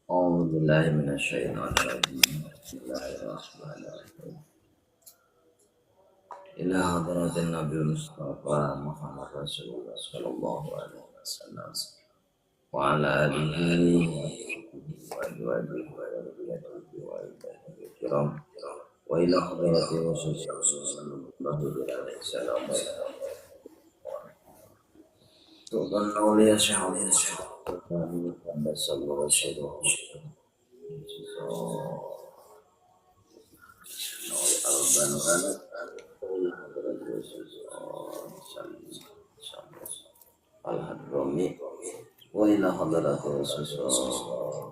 أعوذ بالله من الشيطان الرجيم. بسم الله الرحمن الرحيم. إلى حضرة النبي المصطفى محمد رسول الله صلى الله عليه وسلم وعلى آله وأزواجه وذريته وعباده الكرام وإلى حضرة رسول الله عليه السلام. سلطان أولياء شعب Al-Hadrami wa ila hadrati Rasulullah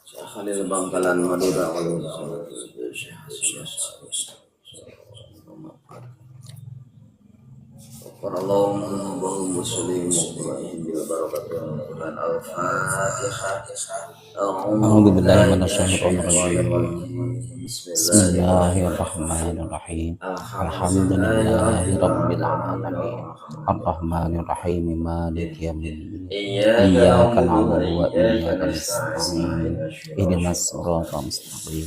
Syekh Khalil Bangkalan Madura wa Syekh Hasan. أعوذ بالله من الشيطان الرجيم. بسم الله الرحمن الرحيم. الحمد لله رب العالمين الرحمن الرحيم مالك يوم الدين إياك نعبد وإياك نستعين اهدنا الصراط المستقيم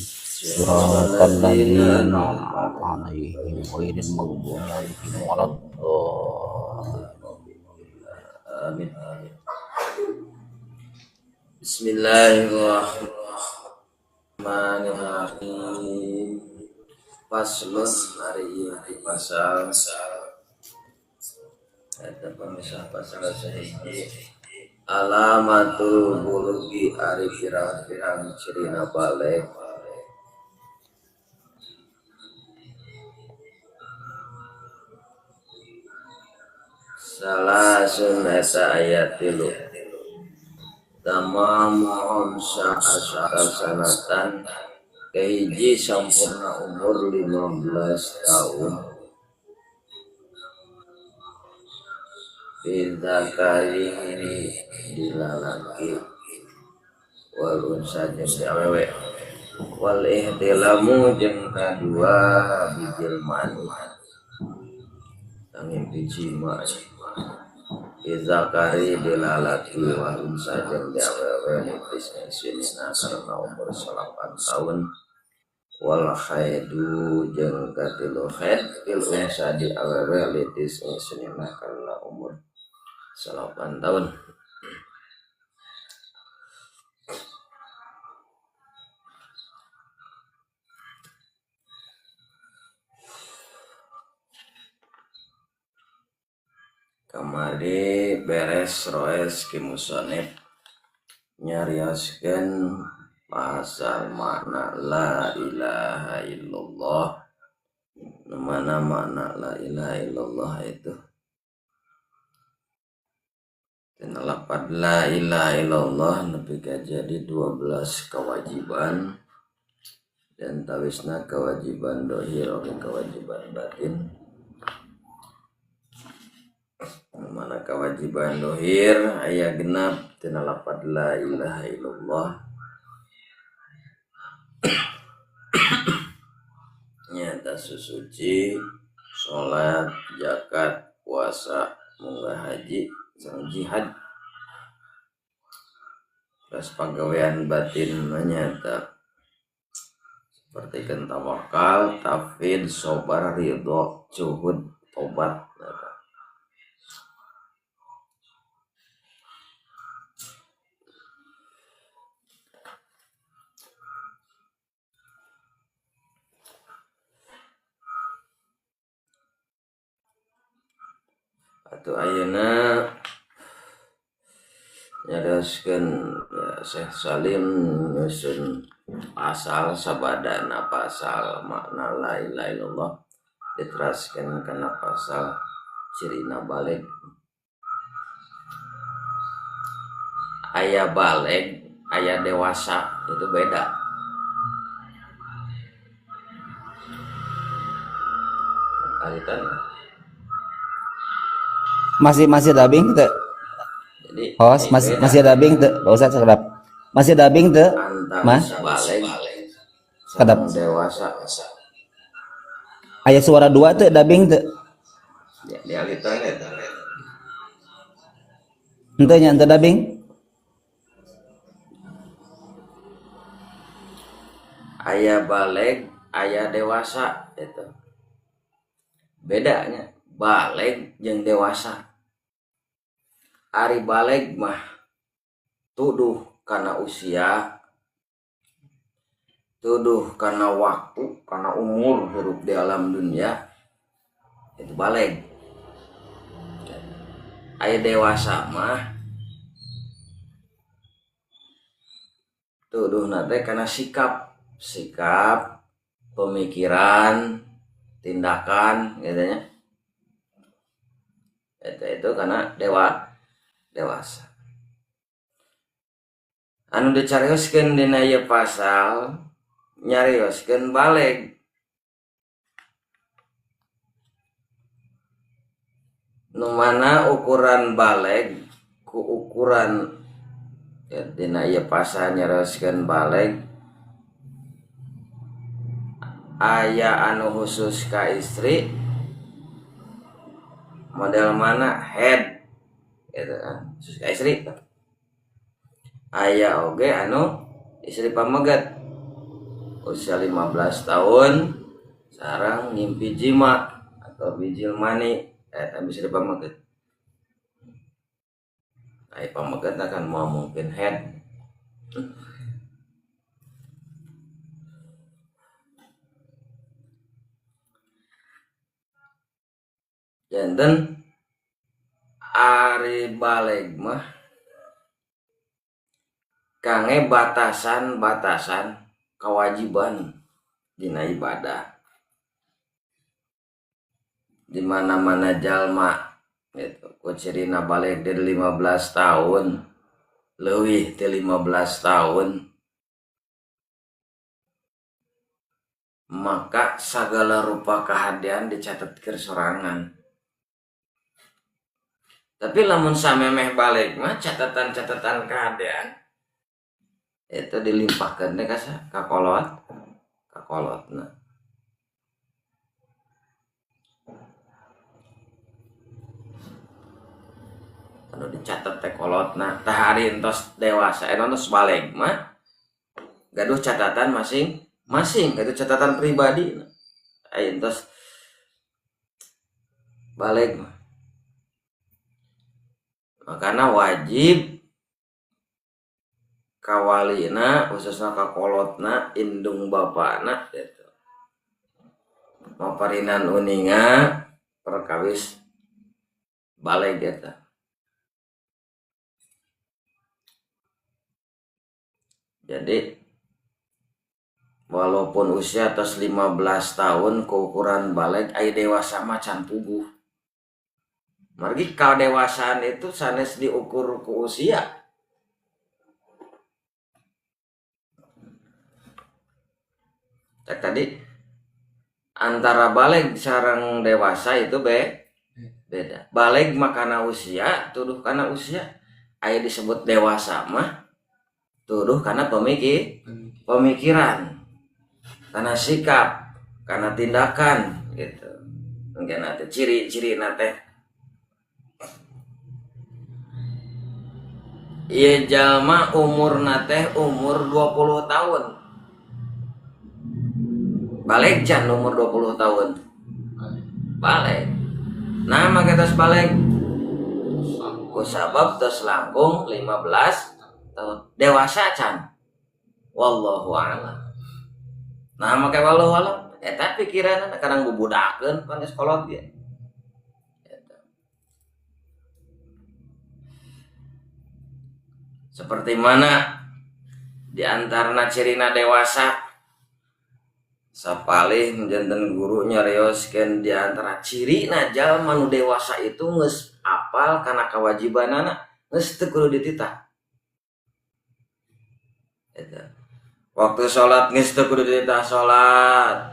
صراط الذين أنعمت عليهم غير المغضوب عليهم ولا الضالين. Amin. Bismillahirrahmanirrahim. Faslun, ari ieu pasal eta pemisah pasal sahiji. Alamatul bulughi, ari pirang-pirang cirina balig. Salasun, eta aya 3. Tamamu khamsa asyara sanatan, kahiji sampurna umur 15 tahun. Fidzakari, di lalaki, wal unsa, jeung di awewe, wal ihtilamu, jeung kadua bijil mani, ngimpi jima. Fidzakari, di lalaki, wal unsa, jeung di awewe, litis'i sinina, karena umur 9 tahun, wal haidu, jeung katilu haid, fil unsa, di awewe, litis'i sinina, karena umur 9 tahun. Kamari beres roes ki musonib nyarioskeun pasal makna la ilaha illallah. Mana makna la ilaha illallah itu? Tina lapad la ilaha illallah nepi ka jadi 12 kewajiban, dan tawisna kewajiban dohir oge kewajiban batin. Mana kewajiban dohir aya 6 tina lapad la ilaha illallah. Nyata susuci, salat, zakat, puasa, munggah haji, sareng jihad. Terus pagawean batin mah nyata seperti kan tawakal, tafid, sobar, ridho, zuhud, tobat. Atau ayeuna nyarioskeun ya, Syekh Salim nyusun pasal sabadana pasal makna la ilaha illallah diteraskeun kana pasal cirina balig. Aya balig, aya dewasa, itu beda. Kaitan. Masih masih dubbing teu? Jadi Host masih beda. Masih dubbing teu? Pak Ustaz, sekedap. Masih dubbing teu? Antara Mas? balig Kedap. sareng dewasa. Aya suara dua teu, dubbing teu? Di alitan eta. Henteu nya, henteu dubbing? Aya baleg, aya dewasa itu. Bedanya baleg jeung dewasa. Ari baleg mah tuduh kana usia, tuduh kana waktu, kana umur hirup di alam dunia, itu baleg. Aya dewasa mah tuduhna teh kana sikap, sikap, pemikiran, tindakan, gitu nya. Itu karena dewasa. Anu dicarioskeun dina ieu pasal nyarioskeun baleg. Nu mana ukuran baleg ku ukuran ya, dina ieu pasal nyarioskeun baleg aya anu khusus ka istri model mana head gitu kan khusus ka istri. Aya oge anu istri pamegat usia 15 tahun sareng ngimpi jima atau bijil mani eta bisa dipamegat. Ai pamegat akan mau mungkin head. Janten ari baleg mah kange batasan-batasan kewajiban dina ibadah. Di mana-mana jalma gitu. Ku cirina baleg dari 15 tahun leuwih ti 15 tahun maka sagala rupa kahadean dicatetkeun sorangan. Tapi lamun samemeh baleg mah catatan-catatan kahadean itu dilimpahkeun teh ka kolot, ka kolotna. Anu dicatet teh kolotna, tah ari entos dewasa, entos baleg mah gaduh catatan masing-masing, gaduh catatan pribadi. Ari entos baleg mah. Makana wajib kawalina khususna ka kolotna indung bapana gitu. Maparinan uninga perkawis baleg eta. Jadi walaupun usia atas 15 tahun keukuran baleg ai dewasa mah can puguh. Margi kadewasaan itu sanes diukur ku usia. Cek tadi antara baleg sareng dewasa itu beda. Baleg mah kana usia, tuduh kana usia. Aya disebut dewasa mah tuduh kana pemikiran, kana sikap, kana tindakan gitu. Mungkin nanti ciri-ciri nate. Ieu jalma umur nate umur 20 tahun. Baleg can umur 20 tahun. Baleg. Nah, make tos baleg. Ku sabab tos langkung 15 tahun. Dewasa can. Wallahu a'lam. Nah, make wallahu a'lam. Eta pikiranna kadang bubudakeun pan geus kolot ge. Seperti mana di antarana cirina dewasa sapalih janten guru nyarioskeun di antara cirina jalma nu dewasa itu geus apal kana kewajibanana geus teu kudu dititah. Eta. Waktu salat geus teu kudu dititah salat.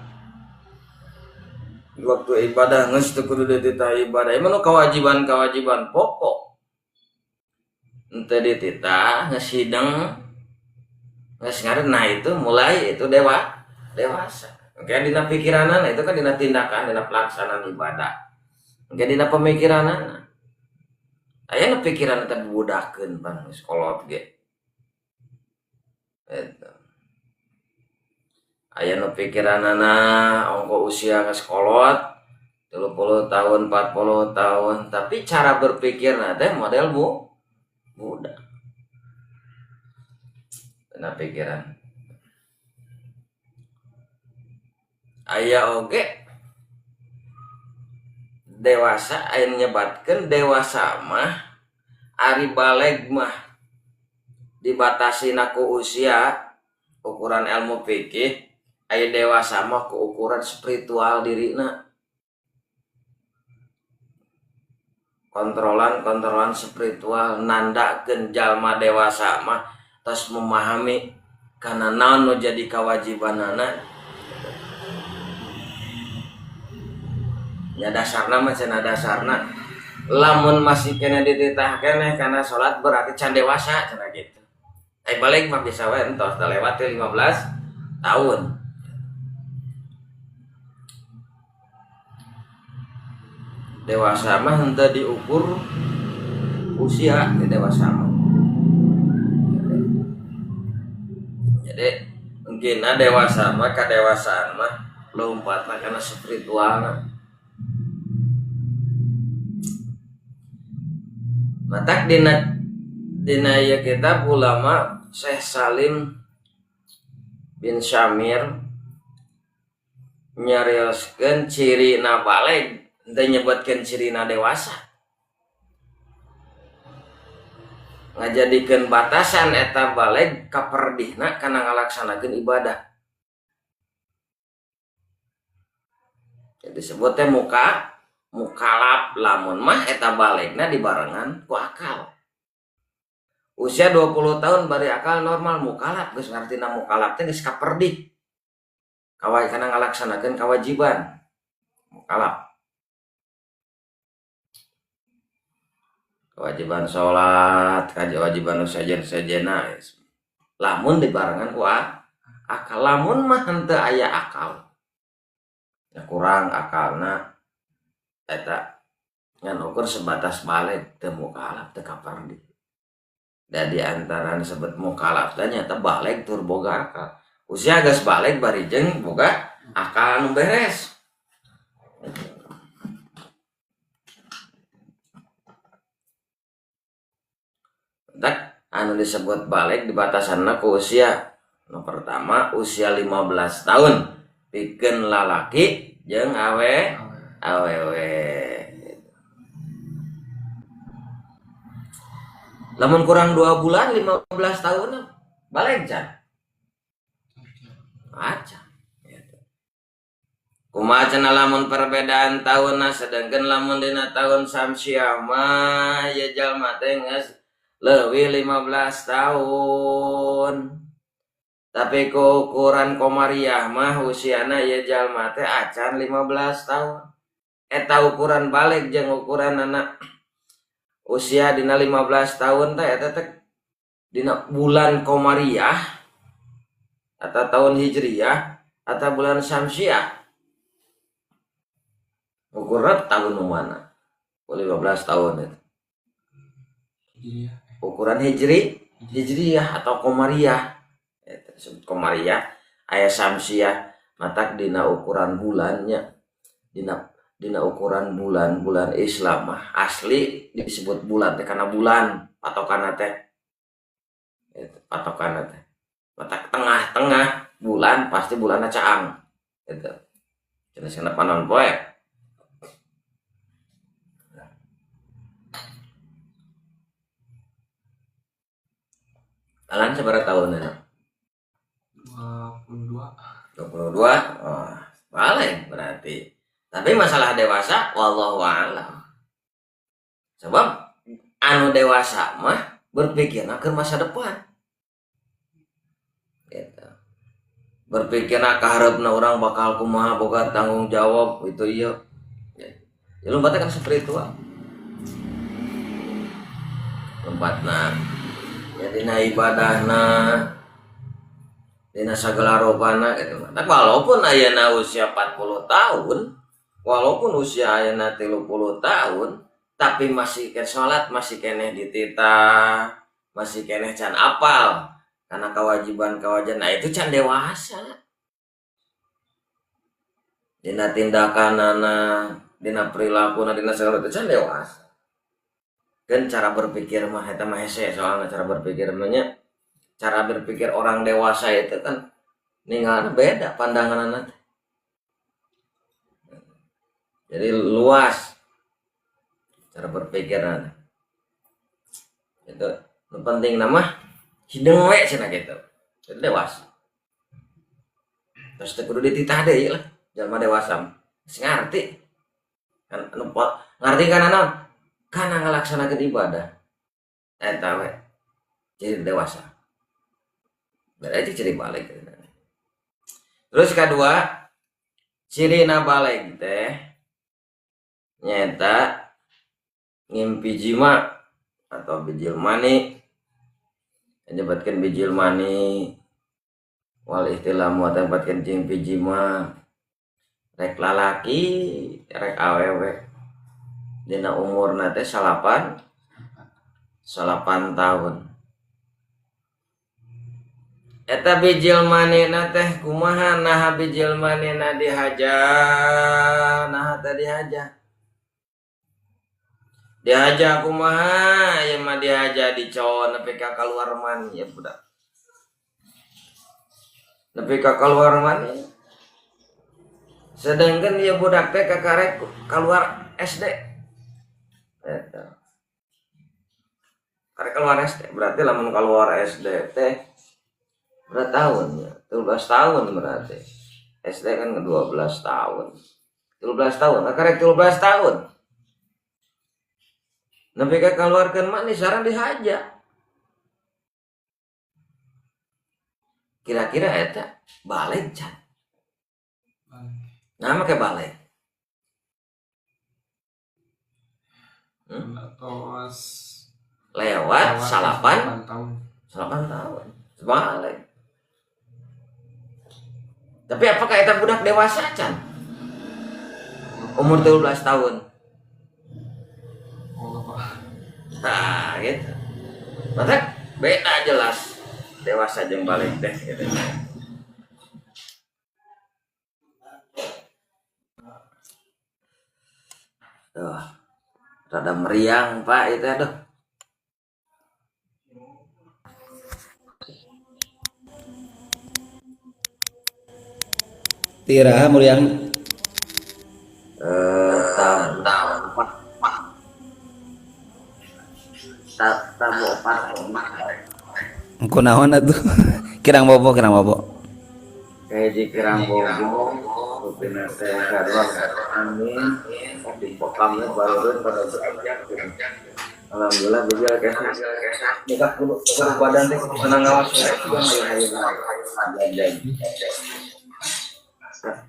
Waktu ibadah geus teu kudu dititah ibadah. Ieu mah kewajiban-kewajiban pokok. Henteu dititah geus hideng geus ngareun, nah itu mulai itu dewasa. Engke dina pikiranana itu kan dina tindakan, dina pelaksanaan ibadah. Engke dina pemikiranana. Aya nu pikiran teh bubudakeun pan geus kolot ge. Eta. Aya nu pikiranana ongko usia geus kolot 30 tahun 40 tahun tapi cara berpikirna teh model budak. Dina pikiran. Aya oge dewasa aya nyebatkeun dewasa mah ari baleg mah dibatasi ku usia ukuran ilmu fikih aya dewasa mah ku ukuran spiritual dirina kontrolan-kontrolan spiritual nandakeun jalma dewasa mah tos memahami kana naon nu jadi kewajibanana nya dasarna mah cenah dasarna lamun masih kena dititah keneh kana salat berarti can dewasa cenah kitu. Balik mah bisa we entos da lewat 15 tahun. Dewasa mah henteu diukur usia dewasa mah. Jadi mungkin dewasa mah kadewasaan mah lompatna kana spiritualna. Matak dina ieu kitab ulama Syekh Salim bin Syamir nyarioskeun cirina baleg henteu nyebutkeun cirina dewasa. Ngajadikeun batasan eta baleg kaperdihna kana ngalaksanakeun ibadah. Jadi disebut teh mukalaf lamun mah eta balegna dibarengan ku akal. Usia 20 tahun bari akal normal mukalaf geus ngartina mukalaf teh geus kaperdih. Kana ngalaksanakeun kewajiban. Mukalaf. Kewajiban salat, kewajiban sejen-sejena. Lamun dibarengan ku akal, lamun mah henteu aya akal. Ya kurang akalna eta ngan ukur sebatas baleg teu mukalaf teu kaperdih. Da di antara disebut mukalaf teh nyata baleg tur boga akal. Usia geus baleg bari jeung boga akal nu beres. Tak anu disebut baleg dibatasanna ku usia. Nu pertama usia 15 tahun pikeun lalaki jeung awewe. Lamun kurang 2 bulan 15 tahun baleg can. Acan. Kumaha cenah lamun perbedaan tahunna sedangkan lamun dina tahun Samsiah mah ya jalma teh geus leuwih 15 tahun. Tapi ku ukuran komariah mah usiana ya jalma teh acan 15 tahun. Eta ukuran baleg jeung ukuran anak usia dina 15 tahun teh eta teh dina bulan komariah atau tahun hijriah atau bulan Syamsiah. Ukuran tahun mana? 15 tahun itu. Ukuran hijriah atau komariah. Disebut komariah aya Syamsiah matak dina ukuran bulannya dina ukuran bulan Islam mah asli disebut bulan teh kana bulan patokanna teh eta patokanna teh matak tengah-tengah bulan pasti bulanna caang eta cenah cenah panon poe. Alan sabaraha tahun eta? 22. 22. Oh, balik berarti. Tapi masalah dewasa wallahu a'lam. Sebab anu dewasa mah berpikirna ke masa depan. Gitu. Berpikirna ka hareupna urang bakal kumaha boga tanggung jawab itu ieu. Ya lompatna kan spiritual. Lompatna ya dina ibadahna dina sagala rupana gitu. Nah, walaupun ayeuna usia 40 tahun, walaupun usia ayeuna 30 tahun, tapi masih ke salat, masih keneh dititah, masih keneh can apal karena kewajiban-kewajiban. Nah, itu can dewasa. Dina tindakanana, dina perilakuna, dina segala itu can dewasa. Kan cara berpikir mah eta mah hese soalna cara berpikir mah nya. Cara berpikir orang dewasa itu kan ningalna beda pandanganna teh. Jadi luas cara berpikirna. Itu nu penting mah hideung we cenah kitu. Itu dewasa. Terus teu kudu dititah deui lah jalma dewasa mah. Geus ngarti. Kan anu ngarti kana naon? Kana ngalaksanakeun ibadah. Eta we. Jadi dewasa. Berarti ciri balig. Terus kedua, cirina balig teh nyaeta ngimpi jima atau bijil mani, menyebutkan bijil mani wal ihtilamu atau menyebutkan ngimpi jima rek lalaki rek awewe dina umurna teh 8 tahun. Eta bijil manina teh kumaha naha bijil manina dihaja, naha teh dihaja. Dihaja kumaha ieu mah dihaja dicon nepi ka kaluar mani ya budak. Nepi ka kaluar mani. Sedangkan ieu budak teh kakarek kaluar SD. Eta. Karek keluar SD berarti lamun keluar SD teh berapa tahun ya? 13 tahun berarti. SD kan 12 tahun. 13 tahun, karek 13 tahun. Nepi ka kaluarkeun mani sareng dihaja. Kira-kira eta baleg can. Nah, make baleg. Lewat 8 tahun. 8 tahun. Baleg. Tapi apakah eta budak dewasa can? Umur 13 tahun. Nah, gitu. Berarti beda jelas dewasa jeung baleg teh gitu. Tuh. Rada meriang, Pak, itu aduh. Tiraha meriang. Tabu opat. Kunaon atuh? Kirang bobo, kirang bobo. Kayak kirang bobo, rupina teh kadua amin. Di pokamnya baru pada berakjak. Alhamdulillah bijil kesa. Nikah kudu badan teh senang ngawas.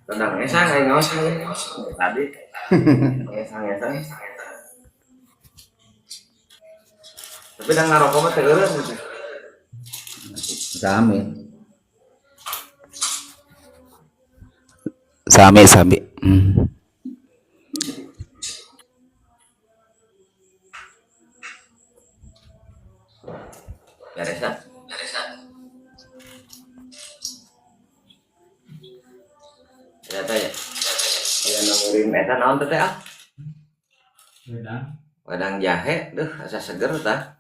Tenang ngesang aing ngawas tadi. Ngesang-ngesang. Tapi dah ngarokok mah teu eureun gitu. Sami. Sami sami. Beres dah. Beres dah. Ternyata ya. Ya nongrim eta naon teh ah? Wedang. Wedang jahe, duh asa seger tah.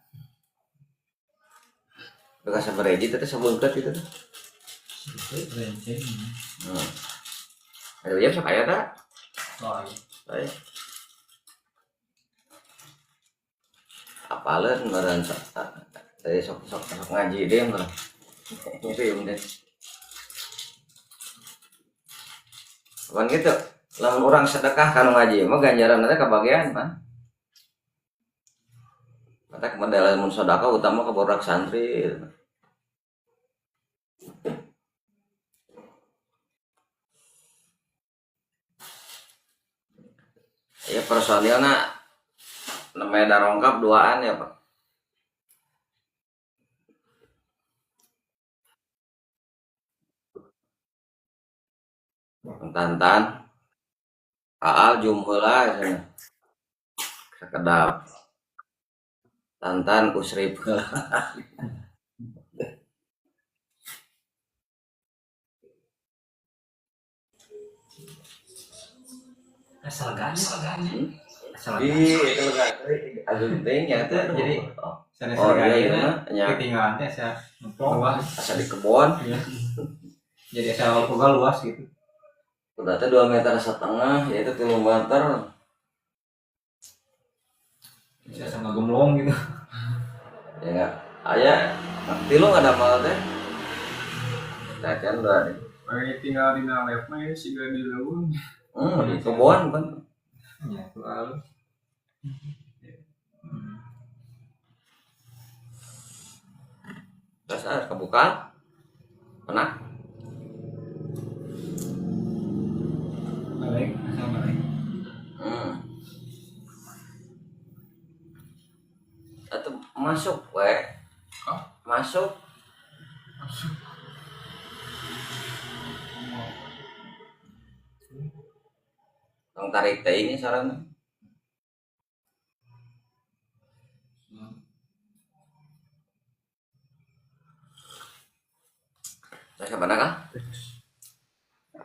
Duh asa bereji teh sabungkeut kitu teh. Renceng. Ayo ya sok aya tah. Baik. Apaleun meureun sok tadi sok sok sok ngaji deui meureun. Ngirim deh. Pan gitu, lamun urang sedekah kana ngaji mah ganjaran teh kabagean pan. Matak model mun sedekah utama ka budak santri. Ya personilna namanya darongkap duaan ya Pak. Tantan Aal jum heula cenah. Sakedap. Tantan usrip heula. Asal ganya. Asal Di itu lega agung teuing nya teh jadi sanes oh iya ganya. iya nya Ketinggalan teh asa luas. Asa di kebon. Iya. Jadi asa boga luas gitu. Berarti 2,5 meter yaitu 3 meter. Bisa sama gemlong gitu. Ya enggak. Aya tilu nggak ada mal teh. Cacan berarti. Pengen tinggal di nalep mah ya siga di leuweung. Di kebon kan. Ya, itu alus. Terus kebuka. Pernah? Balik, asal balik. Atau masuk we. Hah? Masuk. Masuk. Tong tarik teh ini sarana. Saya kemana kah?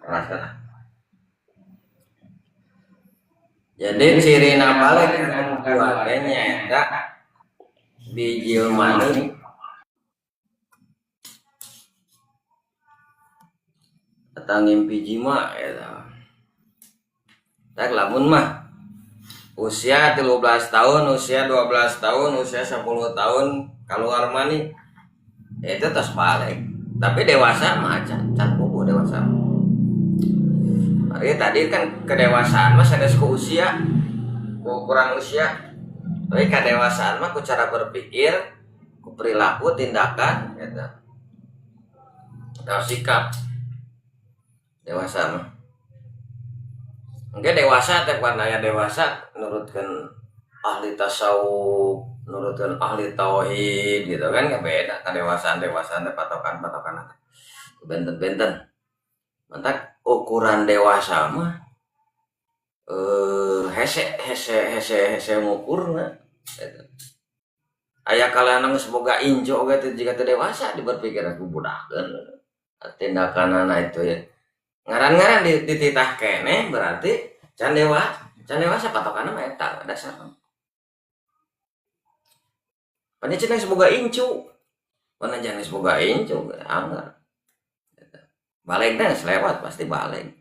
Rasa. Jadi ciri balik buatnya eta bijil mani atau ngimpi jima eta. Tak lamun mah usia 13 tahun, usia 12 tahun, usia 10 tahun keluar mani itu tos balik. Tapi dewasa mah can bobo dewasa. Hari tadi kan kedewasaan mah sanes ku usia, ku ukuran usia. Tapi kedewasaan mah ku cara berpikir, ku perilaku, tindakan gitu. Atau sikap. Dewasa mah. Engke dewasa teh bukan aya dewasa nurutkeun ahli tasawuf, nurutkeun ahli tauhid gitu kan nggak beda kedewasaan-dewasaan teh patokan-patokan teh. Benten-benten. Mantak ukuran dewasa mah hese hese hese hese ngukurna gitu. Aya kalana geus boga injo oge teh jiga teu dewasa diberpikir aku budakkeun tindakanana itu ya. Ngaran-ngaran dititah keneh berarti can dewasa patokanna mah eta dasarna. Pan cenah geus boga incu. Pan jangan geus boga incu anggar. Balegna geus lewat pasti baleg.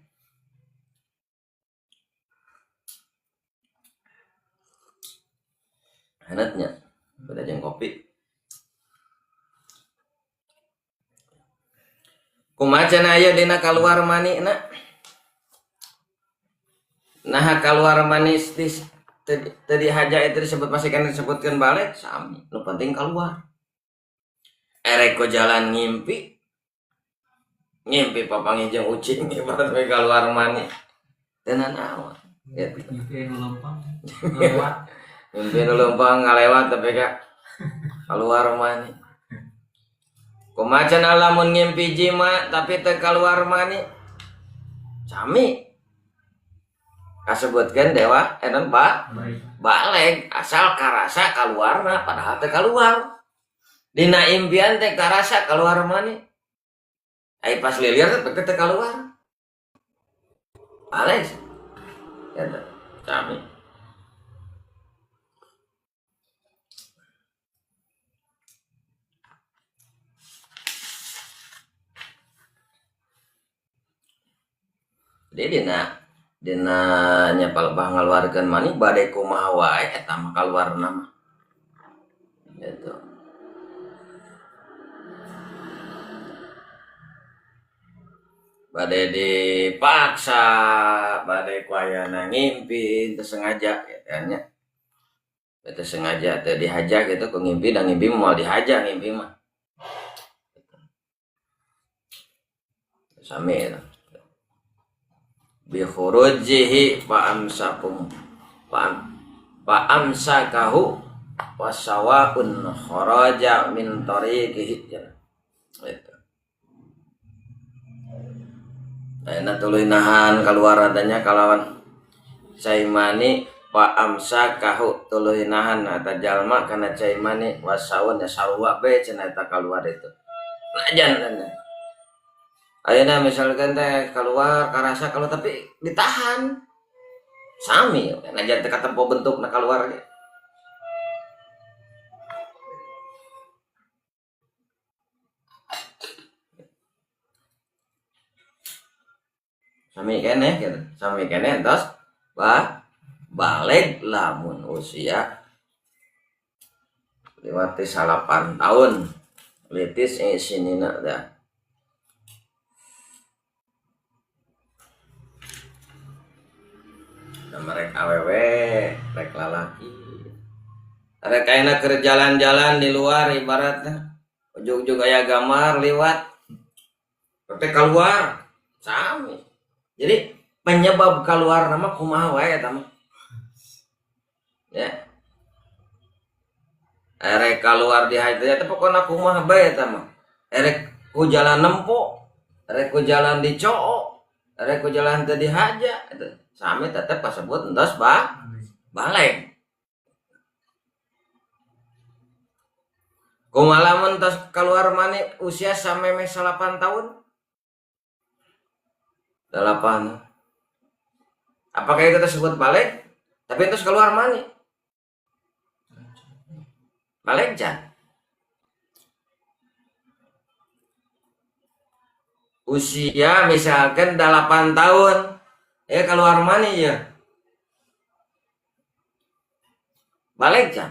Hanetnya beda jeung kopi. Kumaha cenah aya dina kaluar mani na? Nah kaluar manis tadi haja itu disebut masih kan disebutkan balik sami. Nu penting keluar. Erek ku jalan ngimpi. Ngimpi papanggih jeung ucing ibarat we kaluar mani. Teu nanaon. Gitu. Ngimpi nu leumpang. Ngalewat. Ngimpi nu leumpang ngalewat tapi ka kaluar mani. Kumaha cenah lamun ngimpi jima tapi teu kaluar mani? Sami. Kasebutkeun dewa enon ba baleg asal karasa kaluarna padahal teu kaluar. Dina impian teh karasa kaluar mani. Ai pas lilir teh teu kaluar. Baleg. Ya teh sami. Jadi dina nya palebah ngaluarkeun mani bade kumaha wae eta mah kaluarna mah. Gitu. Bade dipaksa, bade ku ayana ngimpi teu sengaja gitu nya. Teu sengaja teu dihaja gitu ku ngimpi da ngimpi moal dihaja ngimpi mah. Sami eta. Bi khurujihi fa amsakum fa amsakahu wasawaun kharaja min tariqihi gitu. Ayeuna tuluy nahan kaluar adanya kalawan cai mani fa amsakahu tuluy nahan eta jalma kana cai mani wasaun ya sarua be cenah eta kaluar itu. Najan ayeuna misalkan teh keluar karasa kalau tapi ditahan. Sami najan teu katempo bentukna kaluar ge. Sami keneh gitu. Sami keneh entos balik lamun usia lewati 8 tahun. Litis sinina dah. Nah, mereka awewe, rek lalaki. Rek ayeuna keur jalan-jalan di luar ibaratnya. Ujug-ujug aya gambar liwat. Teh keluar. Sami. Jadi penyebab keluar nama kumaha wae eta mah. Ya. Erek keluar di haid teh pokona kumaha bae eta mah. Erek ku jalan nempo, erek ku jalan di coo, erek ku jalan teu dihaja eta. Sami tetep kasebut entos balik. Kumaha lamun tos keluar mani usia samemeh 8 tahun? 8. Apakah itu tersebut balik? Tapi terus keluar mani. Balik jan. Usia misalkan 8 tahun, keluar mani ya. Balik jan.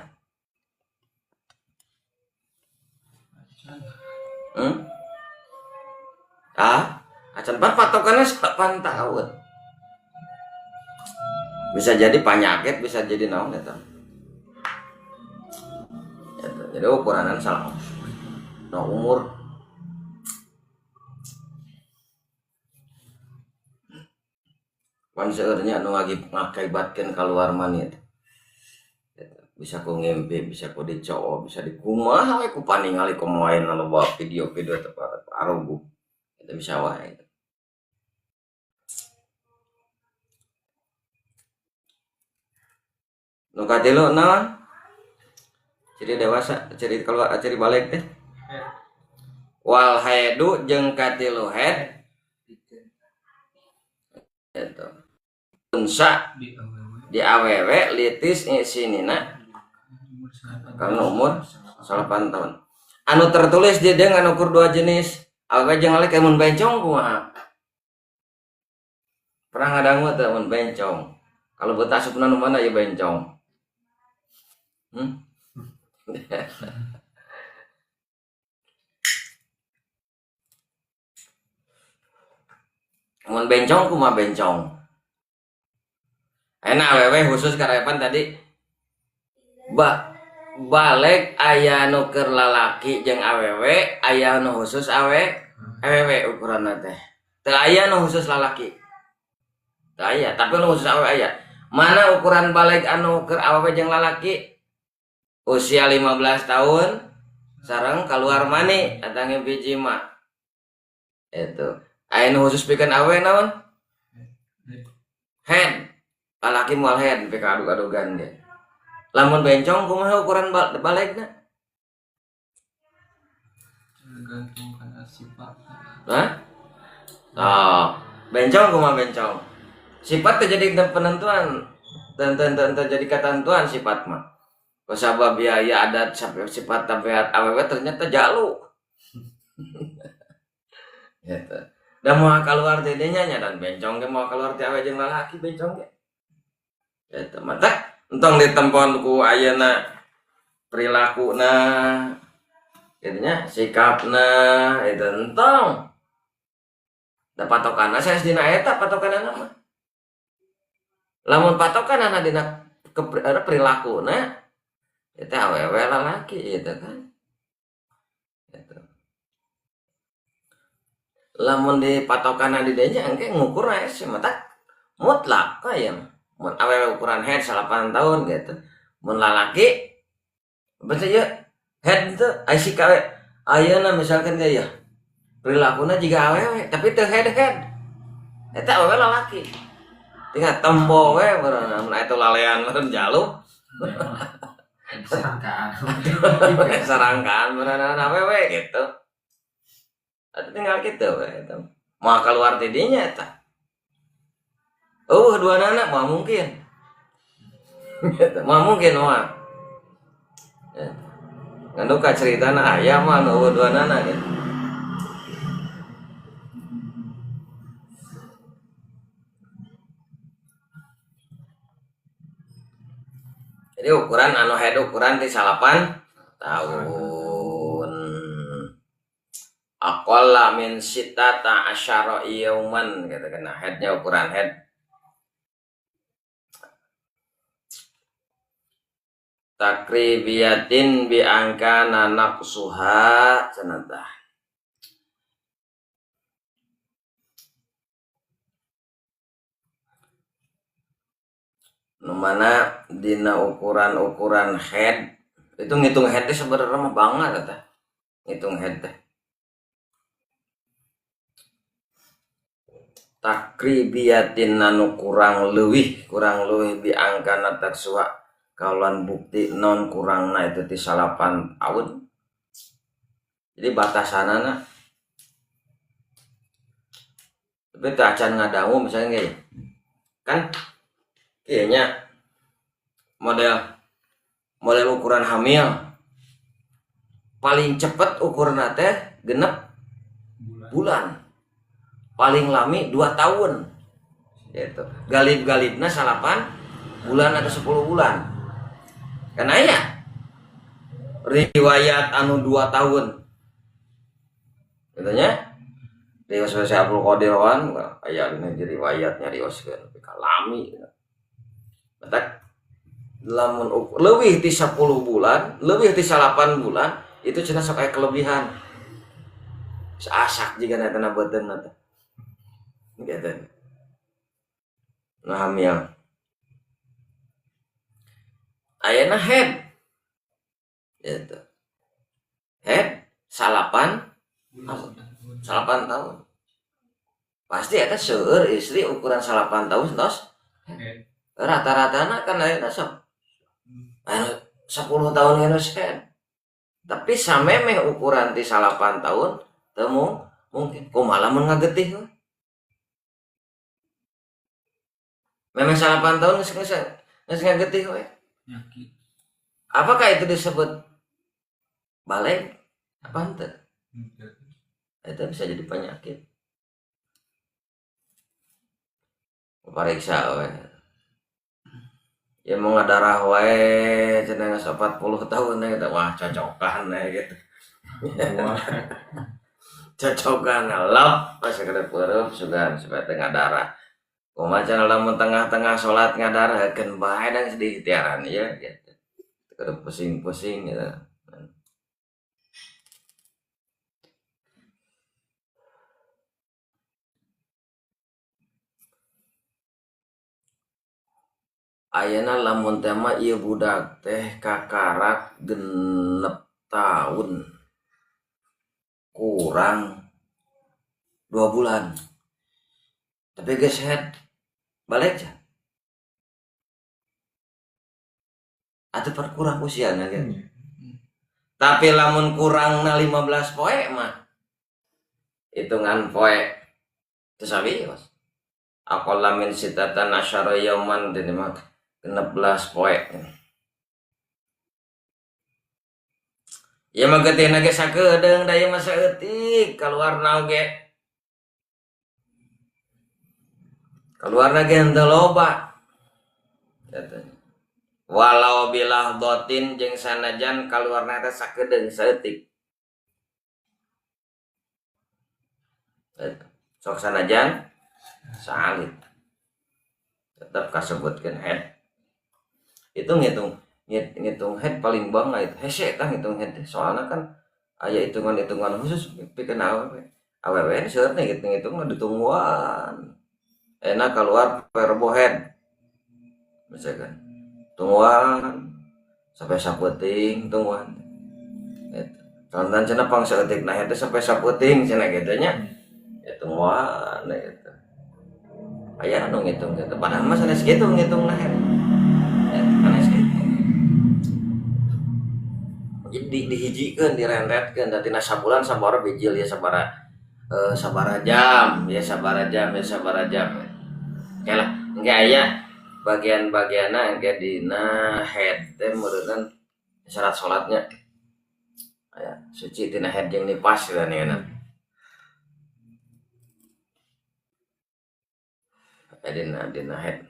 Acan patokannya 8 tahun. Bisa jadi penyakit, bisa jadi naon eta. Jadi ukuranan salah. No umur. Pan seueurnya anu ngakibatkeun kaluar mani eta. Bisa ku ngimpi, bisa ku dicowok, bisa dikumaha we ku paningali komo ayeuna loba video-video teh aruguh. Itu bisa wae. Nu katilu naon? Ciri dewasa, ciri keluar, ciri balik teh. Wal haidu jeung katilu haid. Eta. Unsa di awewe litis sinina karena umur 8 tahun. Anu tertulis di dia ngan ukur 2 jenis. Awewe jeung lalaki mun bencong kumaha? Pernah ngadangu teu mun bencong? Kalau betah asupna nu mana ieu bencong? Mun bencong kumaha bencong? Enak awewe khusus karepan tadi. Balik aya nu keur lalaki jeung awewe, aya nu khusus awewe ukuranna teh. Teu aya nu khusus lalaki. Teu aya, tapi nu khusus awewe aya. Mana ukuran balik anu keur awewe jeung lalaki? Usia 15 tahun sareng keluar mani atang ngimpi jima. Itu. Aya nu khusus pikeun awewe naon? Head. Lalaki moal head pikeun adug-adugan ge. Lamun bencong kumaha ukuran balegna? Tergantung kana sifat. Hah? Oh, bencong kumaha bencong? Sifat teh jadi penentuan, jadi ketentuan sifat mah. Kusabab biaya adat sifat tabiat awewe ternyata jalu. Gitu. Da moal keluar teh dinya nya dan bencong ge moal keluar teh awewe jeung lalaki bencong ge. Gitu. Mata entong ditempon ku ayeuna perilakuna gitu nya, sikapna itu entong. Da patokanna sanes dina eta patokanana mah. Lamun patokanana dina perilakuna eta awewe lalaki gitu kan. Gitu. Lamun di patokanna di dinya engke ngukur aya sih mata mutlak aya mah. Mun awewe ukuran head 8 tahun gitu. Mun lalaki berarti ya head itu ai si kawe ayeuna misalkan ge ya perilakuna jiga awewe tapi teu head head. Eta awewe lalaki. Tinggal tempo we meureun mun aya lalean meureun jaluh. Sarangkaan. Sarangkaan meureun awewe gitu. Atuh tinggal kitu we eta. Moal keluar ti dinya eta. Oh, dua anak mah mungkin. Mah mungkin mah. Ngan duka ceritana aya mah nu eueuh duanana gitu. Jadi ukuran anu head ukuran ti 8 tahun. Aqalla min sittata asyara yauman gitu kan. Nah, headnya ukuran head. Takribiyatin bi angkana naqsuha cenah tah. Nu mana dina ukuran-ukuran head itu ngitung head teh sebenarnya mah banget tah. Ngitung head teh. Takribiyatin anu kurang leuwih bi angkana taksuha kaulan bukti non kurangna itu ti 8 tahun. Jadi batasanana tapi teu acan ngadangu misalnya ge. Kan ieu nya model ukuran hamil paling cepet ukurna teh genep bulan. Paling lami 2 tahun. Gitu. Galib-galibna 8 bulan atau 10 bulan. Kan aya riwayat anu 2 tahun. Katanya riwayat Syekh Abdul Qadir wan aya dina riwayatnya riwayatkeun tapi kalami. Batak lamun leuwih ti 10 bulan, leuwih ti 8 bulan itu cenah sok aya kelebihan. Asak jiga na tanah beuteung teh. Gitu. Nah hamil. Ayeuna head. Gitu. Head 8 tahun. Pasti eta seueur istri ukuran 8 tahun tos. Rata-ratana kan ayeuna sok 10 tahun geus head. Tapi samemeh ukuran ti 8 tahun teu mungkin kumaha lamun ngagetih we. Memang 8 tahun geus ngagetih we. Apakah itu disebut baleg? Apa henteu? Itu bisa jadi penyakit. Pariksa we. Ya mau ngadarah wae cenah geus 40 tahun we gitu. Wah, cocokan we gitu. Cocokan lep pas kada peureum sugan supaya teu ngadarah. Kumaha cenah lamun tengah-tengah salat ngadarah keun bae da geus diikhtiaran ieu gitu. Kada pusing-pusing gitu. Ayeuna lamun teh mah ieu budak teh kakarak 6 tahun kurang 2 bulan. Tapi geus head balik ja. Atuh per kurang usiana ge. Tapi lamun kurangna 15 poe mah hitungan poe teu sawios. Aqalla min sittatan asyara yauman dene mah 16 poe. Ya mah getihna ge sakedeung da ieu mah saeutik kaluarna oge. Kaluarna ge henteu loba. Katanya. Walau bilah dotin jeung sanajan kaluarna teh sakedeung saeutik. Sok sanajan salit. Tetap kasebutkeun head. Itu ngitung head paling banget hese tah ngitung head teh. Soalna kan aya hitungan-hitungan khusus pikeun awewe. Awewe seueur teh ngitung-ngitung mah ditungguan. Enak keluar verbo head. Misalkan tungguan sampai saputing tungguan. Gitu. Contohna cenah pang saeutik nah head teh sampai saputing cenah kitu nya. Ya tungguan gitu. Aya anu ngitung gitu. Padahal mah sanes kitu ngitung nah head. Ya, sanes kitu. Jadi dihijikeun, direnretkeun da tina sabulan sabaraha bijil ya sabaraha sabaraha jam, ya sabaraha jam, ya sabaraha jam. Oke lah, engke aya Bagian-bagianna engke dina head teh meureunna syarat salatnya. Aya suci tina head jeung nipas gitu nya. Aya dina head.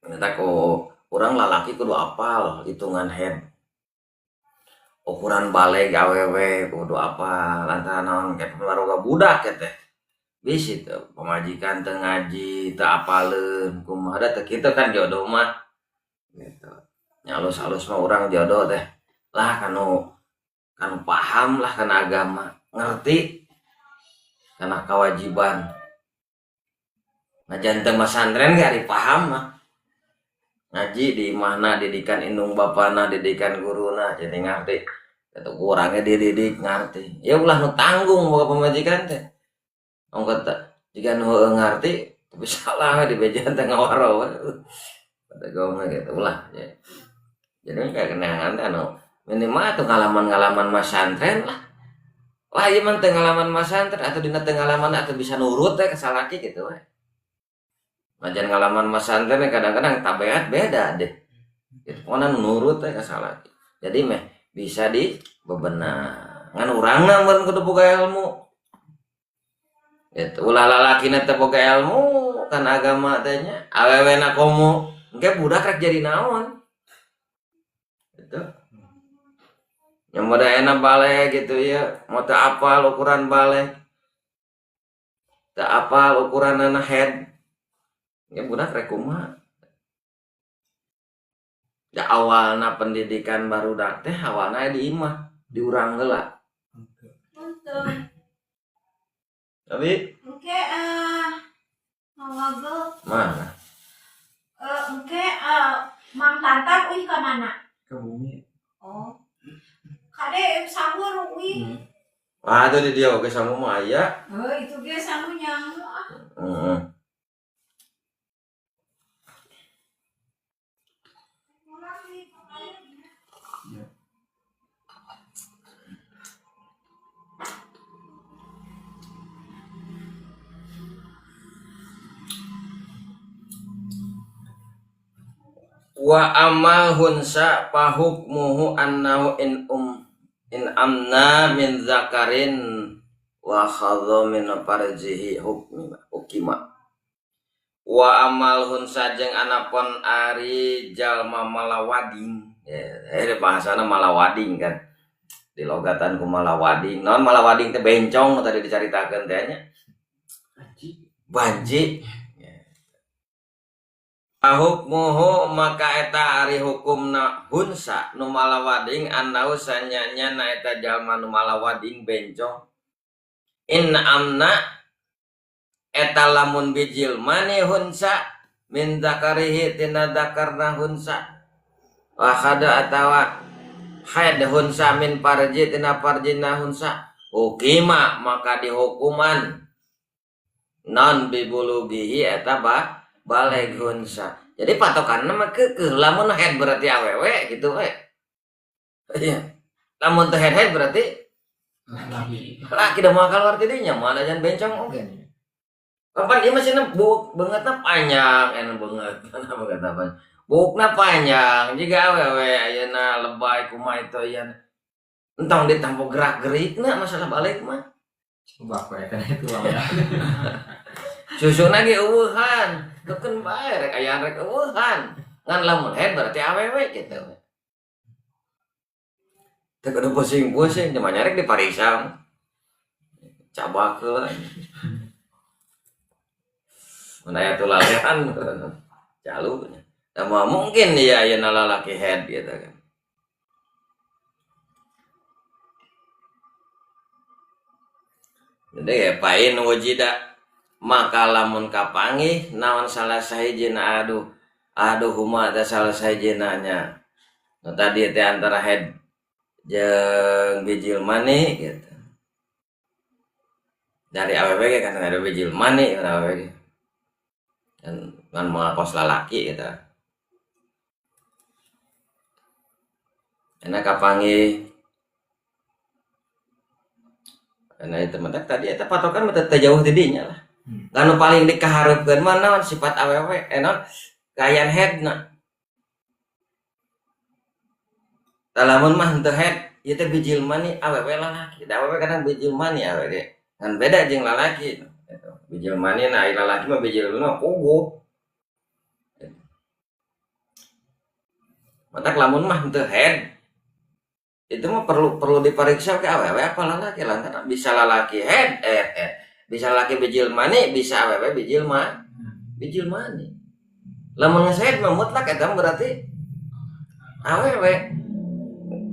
Eta ku urang lalaki kudu apal hitungan head. Ukuran baleg awewe kudu apal lantaran naon ke baroga budak teh. Bisi teu pamajikan teu ngaji teu apaleun kumaha da teu kitu kan jodoh mah gitu. Nya alus-alus mah urang jodoh teh lah kanu paham lah kana agama, ngerti kana kewajiban. Najan teu masantren ge ari paham mah. Ngaji di imahna didikan indung bapana, didikan guruna jadi ngarti. Eta urangnya dididik ngarti. Ya ulah nu tanggung boga pamajikan teh. Ong kata jika nu ngarti tapi salah di bejaan teh ngawaro. Pada gaungna gitu ulah ya. Jadi kayak kenangan teh anu minimal atuh ngalaman-ngalaman masantren lah. Wah ieu mah teu ngalaman masantren atau dina teu ngalaman atau bisa nurut teh ka salaki gitu we. Najan ngalaman masantren kadang-kadang tabiat beda deh. Gitu pokona nurut teh ka salaki. Jadi meh bisa di bebenah. Ngan urangna mun kudu boga ilmu. Gitu ulah lalakina teh boga ilmu kan agama teh nya awewena komo engke budak rek jadi naon. Gitu. Yang pada enak balik gitu ya, mau teu apal ukuran balik. Teu apal ukuran anak head. Ya budak rek kumaha. Da awalna pendidikan barudak teh awalna di imah, di urang heula. Tapi engke ngawagel. Mana? Engke Mang Tantan uih ka mana? Ke bumi. Oh. Kade sangu uih. Wah, itu di dia oge sangu mah aya. Heuh, itu ge sangu nyangu ah. Heeh. Wa amal hunsa fahukmuhu annahu in amna min zakarin wa khadha min farjihi hukmima hukima. Wa amal hunsa jeung anapon ari jalma malawading. Ya, bahasana malawading kan. Dilogatan ku malawading. Naon malawading teh bencong tadi dicaritakeun teh nya. Banji. Hukmuhu maka eta ari hukumna hunsa nu malawading annau sanyanya na eta jalma nu malawading bencong in amna eta lamun bijil mani hunsa min zakarihi tina zakarna hunsa wa khada atawa haid hunsa min parji tina parjina hunsa hukima maka dihukuman non bibulugihi eta bah baleg hunsa. Jadi patokanna mah keukeuh lamun head berarti awewe gitu we. Iya. Lamun teu head berarti laki. Laki da moal kaluar ti dinya moal ajan bencong oge. Kapan ieu masih buuk beungeutna panjang enak beungeut. Beungeut apa? Buukna panjang jiga awewe ayeuna lebay kumaha itu aya. Entong ditampo gerak-gerikna masalah balik mah. Coba aku eta itu lah. Susuna ge eueuhan. Keun bae rek aya rek eueuhan. Ngan lamun head berarti awewe gitu. Teu kudu pusing-pusing cuma nyarek dipariksa. Cabak heula. Mun aya tulalehan calu nya. Da moal mungkin ieu ayeuna lalaki head gitu kan. Jadi ya pain wujida maka lamun kapanggih naon salah sahijina aduh aduh huma teh salah sahijina nya. Nu tadi teh antara head jeung bijil mani gitu. Dari awewe ge kan ada bijil mani kan awewe ge. Kan ngan moal kos lalaki gitu. Enak kapanggih. Nah itu mentak tadi eta patokan mah teu jauh ti dinya lah. Anu paling dikaharepkeun mah naon sifat awewe naon kaayaan headna. Tah lamun mah henteu head ieu teh bijil mani awewe lalaki. Da awewe kadang bijil mani awewe. Ngan beda jeung lalaki. Bijil mani na ai lalaki mah bijil mah puguh. Matak lamun mah henteu head itu mah perlu diperiksa ke awewe apa lalaki lantaran bisa lalaki head bisa lalaki bijil mani bisa awewe bijil mani. Lamun geus head mah mutlak eta berarti awewe.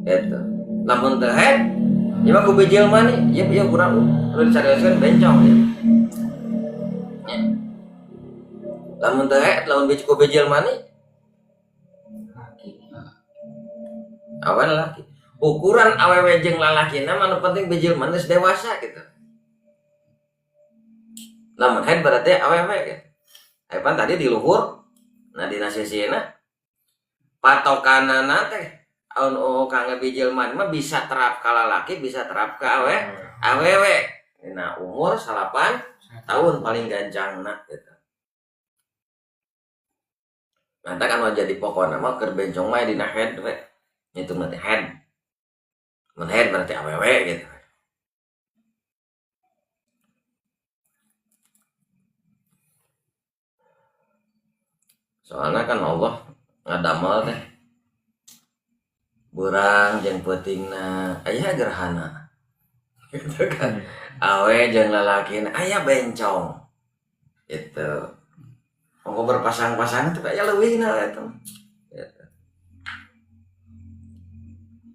Eta lamun teu head ieu mah ku bijil mani ieu ieu kurang perlu disarioskeun bencong ieu. Lamun teu head lamun ku bijil mani awewe lalaki. Ukuran awewe jeung lalakina mah nu penting bijil mani geus dewasa gitu. Lamun head berarti awewe gitu. Pan tadi di luhur nah dina sisina patokanana teh anu kangge bijil mani mah bisa terap ka lalaki bisa terap ka awewe. Dina umur 8 tahun paling gancangna gitu. Mantap kan jadi pokona mah keur bencong mah dina head we. Itu mah head. Mun head berarti awewe gitu. Soalnya kan Allah ngadamel teh beurang jeung peutingna aya gerhana. Gitu kan. Awe jeung lalakina aya bencong. Gitu. Ongko berpasang-pasangan teh aya leuwihna eta. Gitu.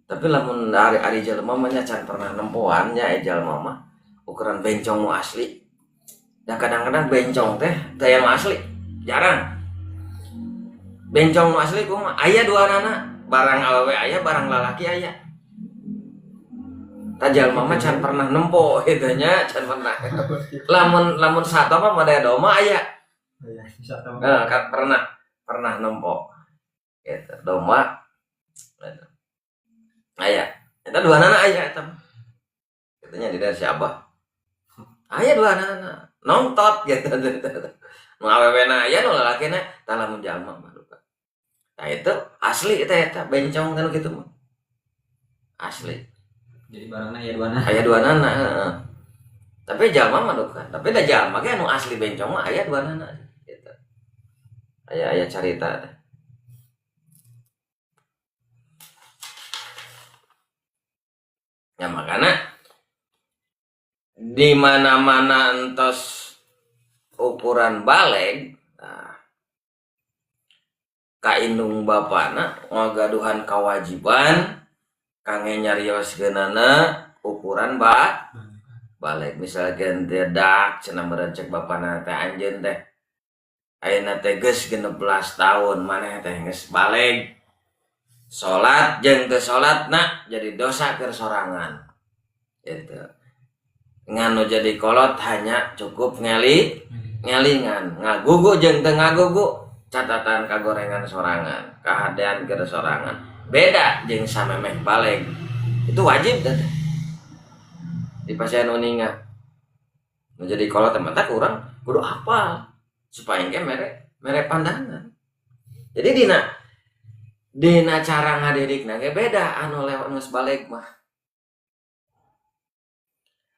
Tapi lamun ari jelema mah nya can pernah nempoan nya jelema mah ukuran bencong nu asli. Da kadang-kadang bencong teh teu aya nu asli, jarang. Bencong nu asli kumaha? Aya duanana, barang awewe aya, barang lalaki aya. Tah jelema mah can pernah nempo kitu nya, can pernah. Lamun sato mah made domba aya. Heeh, pernah nempo. Gitu, domba. Gitu. Aya, eta duanana aya eta. Katanya di dari si Abah. Aya duanana, nongtot gitu. Nu awewena aya nu lalakina tah lamun jalma mah duka. Nah itu asli eta bencong kan kitu mah. Asli. Jadi barangna aya duanana. Aya duanana, heeh. Tapi jalma mah duka. Tapi da jalma ge anu asli bencong mah aya duanana gitu. Aya carita. Ya makanya di mana-mana entos ukuran baleg, nah, kaindung bapana ngagaduhan kewajiban kangge nyarioskeunana ukuran baleg. Misalkan teh dak cenah meureun cek bapana teh anjeun teh ayeuna teh geus 16 tahun maneh teh geus baleg. Salat jeung teu salatna jadi dosa keur sorangan. Gitu. Ngan nu jadi kolot hanya cukup ngelingan, ngagugu jeung teu ngagugu catatan kagorengan sorangan, kahadean keur sorangan. Beda jeung samemeh baleg. Itu wajib teh. Di pasien uninga. Nu jadi kolot teh mata urang kudu hafal supaya engke mere pandangan. Jadi dina cara ngadidikna ge beda anu lewat geus baleg mah.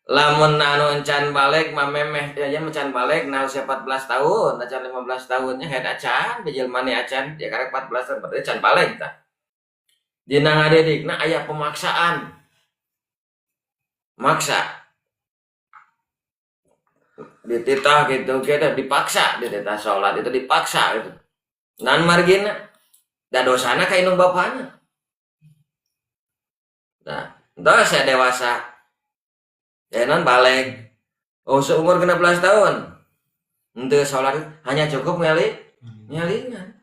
Lamun anu encan baleg mah memeh ya encan baleg nah usia 14 tahun, acan 15 tahunnya head acan, bijil mani acan, ya karek 14 tahun berarti can baleg tah. Dina ngadidikna aya pemaksaan. Maksa. Dititah gitu kita dipaksa, dititah salat itu dipaksa gitu. Nan margina da dosana ka indung bapana. Nah, entos saya dewasa. Ya non baleg. Oh, seumur 16 tahun. Henteu salat hanya cukup ngelingan.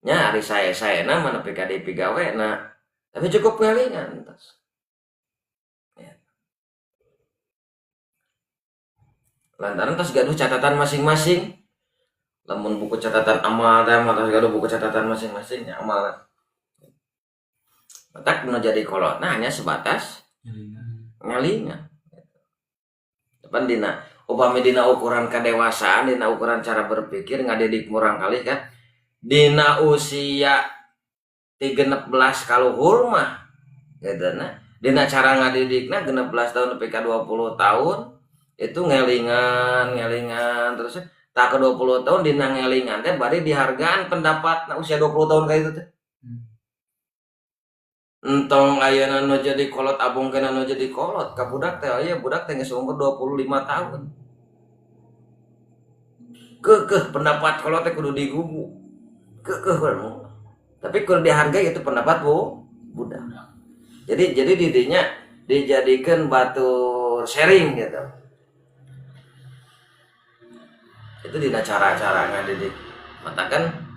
Nya ari sae-saena mah nepi ka dipigawena. Tapi cukup ngelingan entos. Ya. Lantaran tos gaduh catatan masing-masing. Lamun buku catatan amal teh mah tos gaduh buku catatan masing-masing nya amal. Matak nu jadi kolotna hanya sebatas ngelingan. Depan dina Upami dina ukuran kedewasaan, dina ukuran cara berpikir ngadidik murang kali kan dina usia 13 kaluhur mah gitu nah. Dina cara ngadidikna 16 tahun nepi ka 20 tahun itu ngelingan terus tak ke 20 tahun dina ngelingan teh bari dihargaan pendapat usia 20 tahun kayak itu teh. Entong ayeuna nu jadi kolot abong kena nu jadi kolot ka budak teh aya budak teh geus umur 25 tahun. Keukeuh pendapat kolot teh kudu digugu. Keukeuh tapi kudu dihargai itu pendapat budak. Jadi didinya dijadikan batur sharing gitu. Itu dina cara-cara ngadidik. Matakan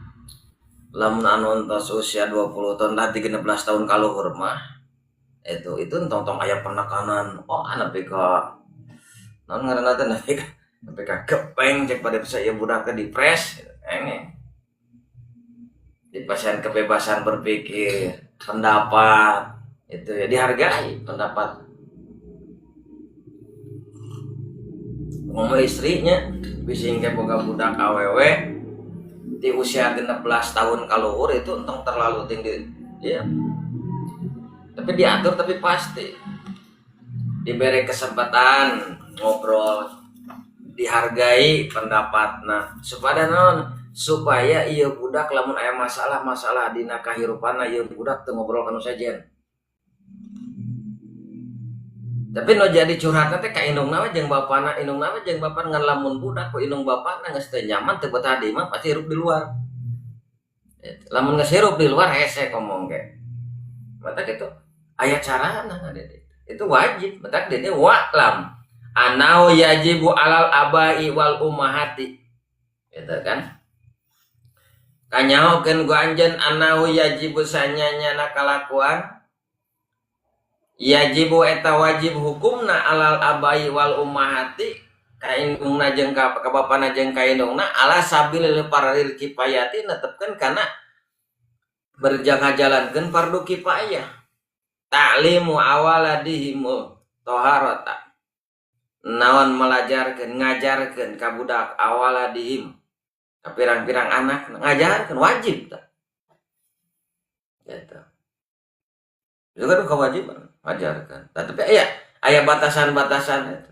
lamun anu entos usia 20 tahun lah 13 tahun kaluhur mah itu entong-tong aya penekanan oh nepi ka naon ngaranna teh nepi ka gepeng cek pada bisa ieu budak teh dipres engeng dipasihan kebebasan berpikir pendapat itu ya dihargai pendapat ngomong istrinya bising ke boga budak awewe di usia 16 tahun kaluhur itu entong terlalu tinggi ya. Tapi diatur tapi pasti diberi kesempatan ngobrol, dihargai pendapatna supaya naon, supaya ieu budak lamun aya masalah-masalah dina kahirupanna ieu budak teu ngobrol ka nu sejen. Tapi nu jadi curhatna teh ka indungna we jeung bapana, indungna we jeung bapana ngan lamun budak ku indung bapana geus teu nyaman teu betah di imah pasti hirup di luar. Lamun geus hirup di luar hese ngomong ge. Mata kitu aya carana ngadidik. Itu wajib, matak dene wa'lam anau yajibu alal abai wal ummahati. Gitu kan? Kanyahokeun ku anjeun anau yajibu sanyanya kalakuan yajibu eta wajib hukumna alal abai wal ummahati ka indungna jeung ka bapana jeung ka indungna ala sabilil fardil kifayati netepkeun kana berjaga-jalankeun fardu kifayah ta'limu awaladihim taharata naon melajarkeun ngajarkeun ka budak awaladihim ka pirang-pirang anak ngajarkeun wajib tah gitu itu kan kewajiban ngajarkan. Nah, tapi aya batasan-batasan itu.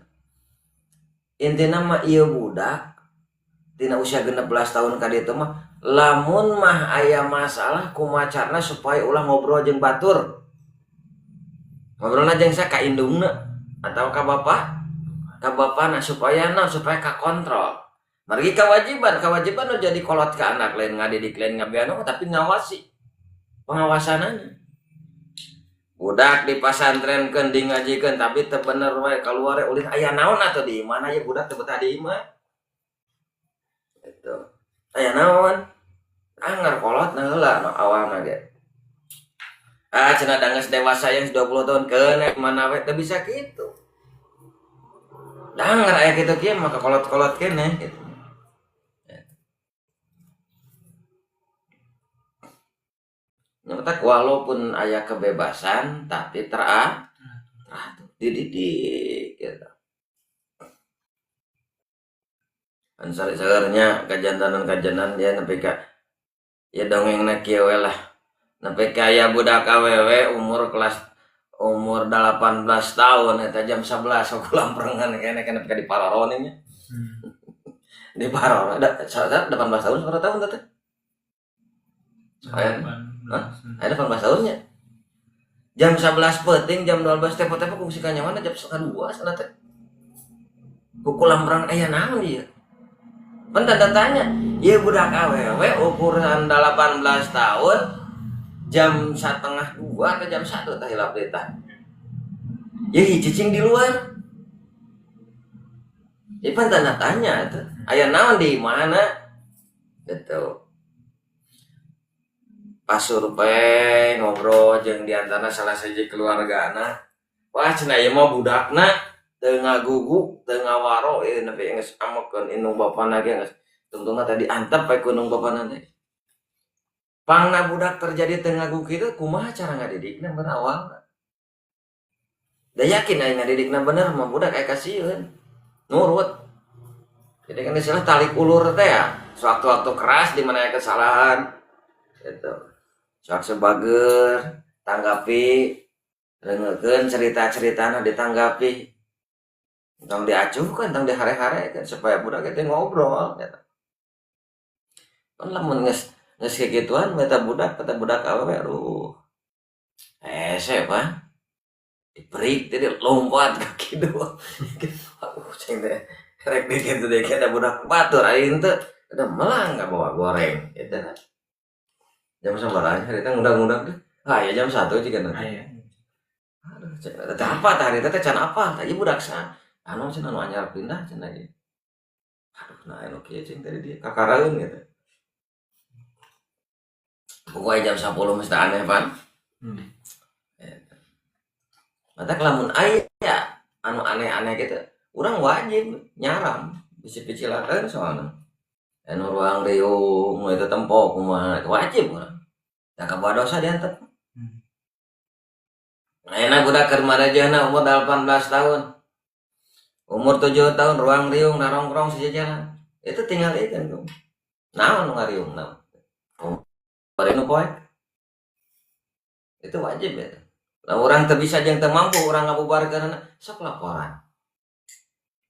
Intina mah ieu budak tina usia 16 tahun ka ditu mah lamun mah aya masalah kumaha carana supaya ulah ngobrol jeung batur. Ngobrolna jeung sa ka indungna atau ka bapak, ka bapana supaya naon supaya kakontrol. Margi kewajiban nu jadi kolot ka anak lain ngadidik lain ngabeanu tapi ngawasi. Pengawasanana. Budak di pasantrenkeun di ngajikeun tapi teu bener we kaluar ulin aya naon atuh di imah aya budak teu betah di imah. Gitu. Aya naon? Anggar kolot na heula no awalna ge. Ah cenah da geus dewasa yang 20 tahun keun mana we teu bisa kitu. Dangar aya kitu kieu mah kolot-kolot keneh gitu. Nyametak walaupun aya kebebasan tapi teratur dididik gitu. Ansar saeurnya kajantanan-kajantan dia nepi ka ya dongengna kieu we lah. Nepi ka aya budak awewe umur kelas umur 18 tahun eta jam 11 kulamperengan keneh nepi ka dipararon nya. Dipararon 18 tahun sabaraha tahun teh? Hah? Ada 18 tahunnya. Jam 11 penting, jam 12 tepo-tepo kungsi kanyawana jam 1:30 sana teh. Kukulamprang aya naon ieu? Pan tanda tanya, ieu budak awewe ukuran 18 tahun jam 1:30 atau jam 1 tah hilap deui tah. Ieu cicing di luar. Ieu pan tanda tanya atuh. Aya naon di mana? Gitu. Pas survei ngobrol jeung diantara salah sahiji keluargana wah cenah ieu mah budakna teu ngagugu teu ngawaro ieu nepi geus amekeun indung bapana ge geus tungtungna tadi antep we ku indung bapana teh pangna budak terjadi teu ngagugu kitu kumaha cara ngadidikna bener awalna da yakin aya ngadidikna bener mah budak aya kasieun nurut. Jadi kan istilah tarik ulur teh ya, sewaktu-waktu keras di mana kesalahan gitu. Sok sebager tanggapi, rengekeun cerita-ceritana ditanggapi. Tong diacuhkeun, tong dihare-hare kan supaya budak itu ngobrol gitu. Kan lamun geus geus kikituan eta budak awewe aduh. Hese pan. Diperik jadi lompat kaki dua. Aduh cing teh rek dikit teh ada budak batur aing teh ada melang nggak bawa goreng gitu kan. Jam sabaraha harita ngundang-ngundang teh? Ah ya jam 1 juga nanti. Aya. Aduh cing teh apa tah harita teh can apa tah ieu budak sa anu cenah anu anyar pindah cenah ieu. Aduh nah anu kieu cing tadi dia kakaraeun gitu. Pokoknya jam 10 mesti aneh pan. Mata lamun aya anu aneh-aneh gitu, urang wajib nyaram bisi picilakeun soalna. Anu ruang riung itu tempo kumaha wajib urang. Da kabawa dosa diantep. Ayeuna budak keur marejehna umur 18 tahun. Umur 7 tahun ruang riung narongkrong sejajaran. Itu tinggal ieu kan. Naon nu ngariung naon. Bari nu poek. Itu wajib ya. Lah urang teu bisa jeung teu mampu urang ngabubarkeun sok laporan.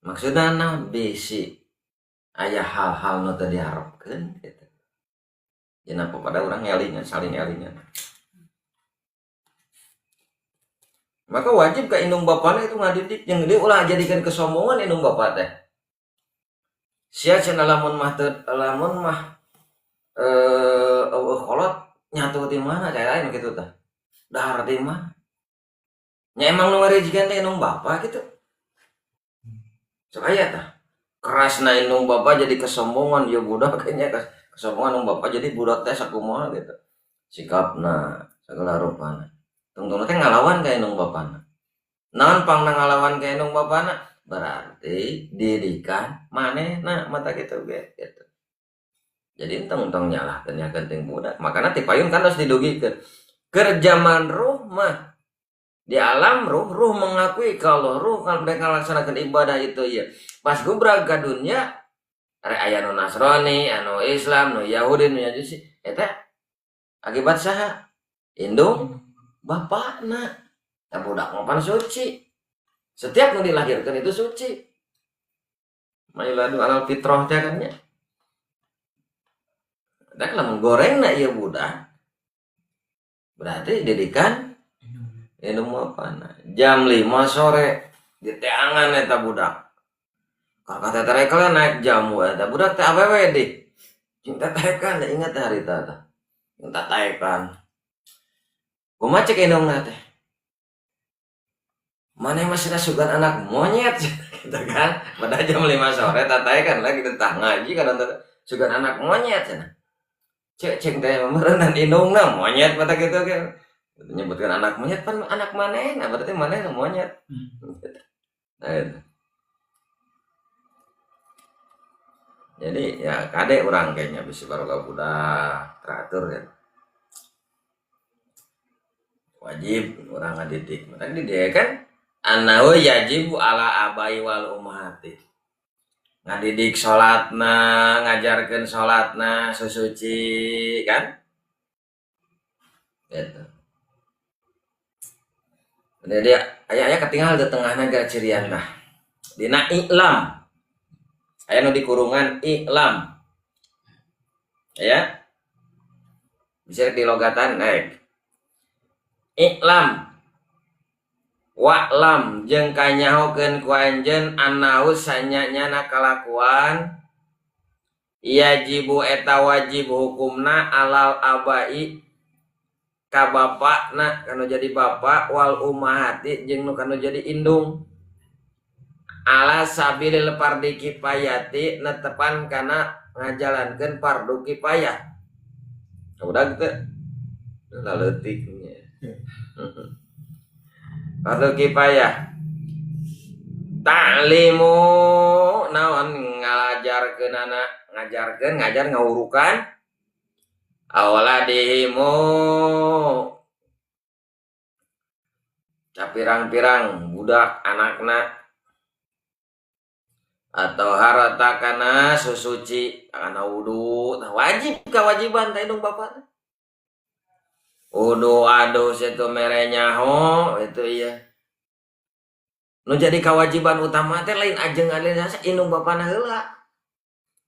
Maksudna naon bisi aya hal-hal nu teu diharepkeun gitu. Jeung pada urang ngelingan saling ngelingan. Maka wajib ka indung bapana itu ngadidik jeung dia ulah jadikan kesombongan indung bapa teh. Sia cenah lamun mah teu lamun mah eueuh kolot nyatu ti mana cai lain kitu tah. Dahar ti mah. Nya emang nu ngarejikan teh indung bapa gitu. Sok aya tah. Kerasna indung bapa jadi kesombongan ya budak kayaknya kesombongan indung bapa jadi budak teh sakumaha gitu. Sikapna segala rupana. Tungtungna teh ngalawan ka indung bapana. Naon pangna ngalawan ka indung bapana? Berarti didikan manehna mata kitu ge gitu. Jadi entong-entong nyalahkeun nya ting budak. Makana ti payun kan harus didugikeun. Keur zaman ruh mah di alam ruh, ruh mengakui kalau ruh kalau mereka melaksanakan ibadah itu ya. Pas gubrag ka dunia rek aya nu Nasrani, anu Islam, nu Yahudi, nu Majusi, eta akibat saha? Indung bapakna. Eta budak mah pan suci. Setiap nu dilahirkan itu suci. Mailadu alal fitrah teh kan nya. Eta lamun gorengna ieu budak berarti didikan indung bapana. Jam 5 sore diteangan eta budak. Kakak teterekelan naik jamu eta budak teh awewe di. Jeung teterekan ingat teh harita teh. Jeung teterekan. Kumaha cek indungna teh? Maneh mah cenah sugan anak monyet gitu kan. Padahal jam 5 sore teterekan lagi teh ngaji kan sugan anak monyet cenah. Cek cek teh meureunan indungna monyet mata kitu kan. Menyebutkan anak monyet pan anak manehna berarti manehna monyet. Nah, itu. Jadi ya kade urang kayaknya bisi baroga budak teratur ya. Wajib urang ngadidik. Makanya dia kan annahu yajibu ala abai wal ummahati. Ngadidik salatna, ngajarkeun salatna susuci kan? Gitu. Jadi aya-aya ketinggal di tengahna gara cirian mah. Dina i'lam. Aya nu di kurungan i'lam. Ya. Bisa di logatan naik. I'lam. Wa'lam jeung kanyahokeun ku anjeun annahu sanyanyana kalakuan yajibu eta wajib hukumna alal abai ka bapakna kanu jadi bapak wal ummahati jeung nu kanu jadi indung ala sabilil fardi kifayati netepan kana ngajalankeun fardu kifayah. Udah gitu laleutik nya. Fardu kifayah ta'limu naon ngalajarkeunana ngajarkeun ngajar ngawurukan awaladihimu pirang-pirang budak anakna Atau harata kana susuci kana wudu. Nah, wajib kewajiban teh indung bapana. Wudu adus itu mere nyaho itu iya. Nu jadi kewajiban utama teh lain ajeng lain indung bapana heula.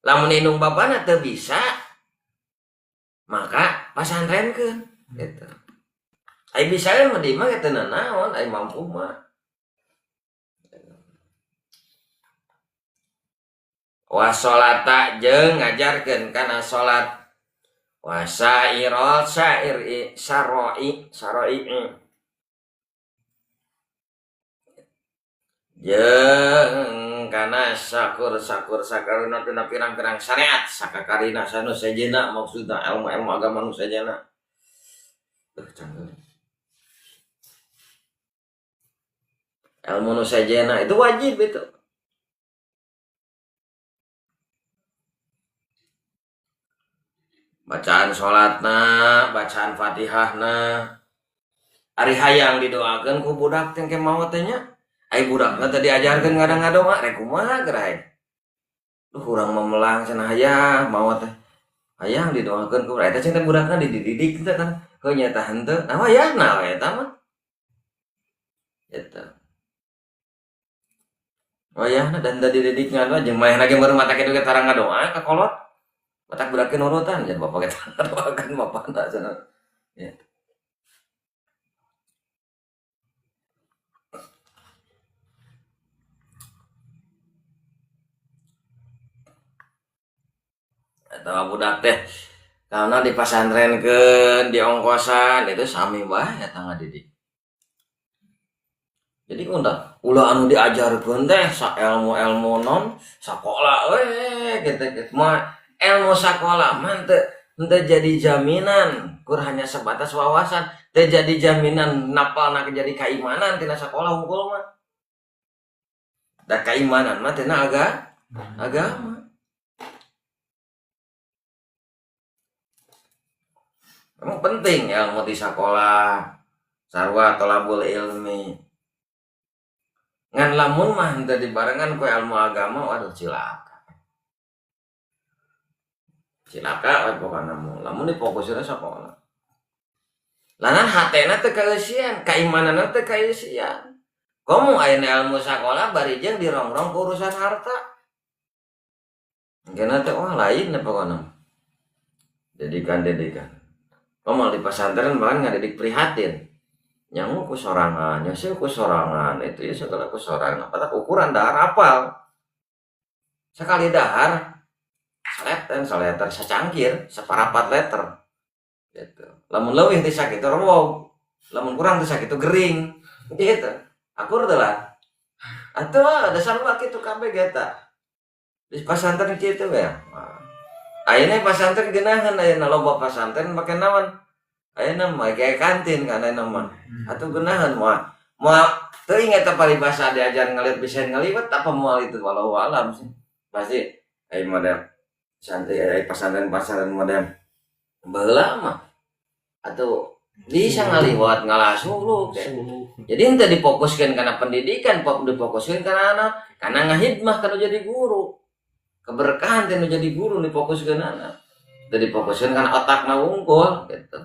Lamun indung bapana teu bisa maka pasantrenkeun gitu. Ai bisa mah di mah teu nanaon ai mampu mah. Wa sholata jeung ngajarkeun kana salat. Wa sairol sair saroi saroi jeung kana sakur-sakur sakaruna tina pirang-pirang syariat sakakarina sanu sejenna maksudna ilmu-ilmu agama nu sejenna. Ilmu nu sejenna itu wajib itu. Bacaan salatna, bacaan Fatihahna. Ari hayang didoakeun ku budak teh ke maot teh nya. Ai budakna teh diajarkeun ngadang-ngadoa rek kumaha geura. Duh urang mah melang cenah hayang maot teh. Hayang didoakeun ku eta cenah budakna dididik teh kan. Heuh nya tah henteu. Nah wayahna we eta mah. Eta. Wayahna dan teu dididik ngadoa jeung manehna ge meureun mata kitu ge tarang ngadoa ka kolot. Matak budak nurutan jadi bapak kita doakan bapak tak sana. Ya. Atau budak teh karena di pasantrenkeun, di ongkosan itu sami bae eta ngadidik. Jadi ulah ulah anu diajarkeun teh sa ilmu-ilmu non sakola we gitu gitu mah. Ilmu sakola mah teu jadi jaminan, kur hanya sebatas wawasan, teu jadi jaminan napalna jadi keimanan tina sakola hungkul mah. Da keimanan mah tina agama. Emang penting ilmu di sakola, sarua tolabul ilmi. Ngan lamun mah henteu dibarengan ku ilmu agama, waduh cilaka. Cilaka we pokona mah lamun difokusna sakola. Lanan hatena teu kaeusian, kaimananna teu kaeusian. Komo ayeuna ilmu sakola bari jeung dirongrong ku urusan harta. Engkeuna teh wah lain pokona. Dedikan-dedikan. Komo di pesantren bahkan ngadidik prihatin. Nyangu ku sorangan, nyeuseul ku sorangan, itu ya segala ku sorangan. Patak ukuran dahar apal. Sekali dahar saleter sacangkir, separapat liter. Gitu. Lamun leuwih teh sakitu rewog, lamun kurang teh sakitu gering. Gitu. Akur teh lah. Atuh dasar mah kitu kabeh ge eta. Di pasantren kitu we. Ayeuna pasantren geunaheun ayeuna loba pasantren make naon? Ayeuna mah kayak kantin kan ayeuna mah. Atuh geunaheun moal. Moal teuing eta paribasa diajar ngaliwet bisa ngaliwet apa moal itu walau alam sih. Pasti aya model santri aya pasantren-pasantren model baheula mah atuh bisa ngaliwat ngalah suluk. Jadi henteu difokuskeun kana pendidikan, difokuskeun kana anak, kana ngahidmah kana jadi guru. Keberkahan teh nu jadi guru difokuskeun anak. Teu difokuskeun kana otakna wungkul gitu.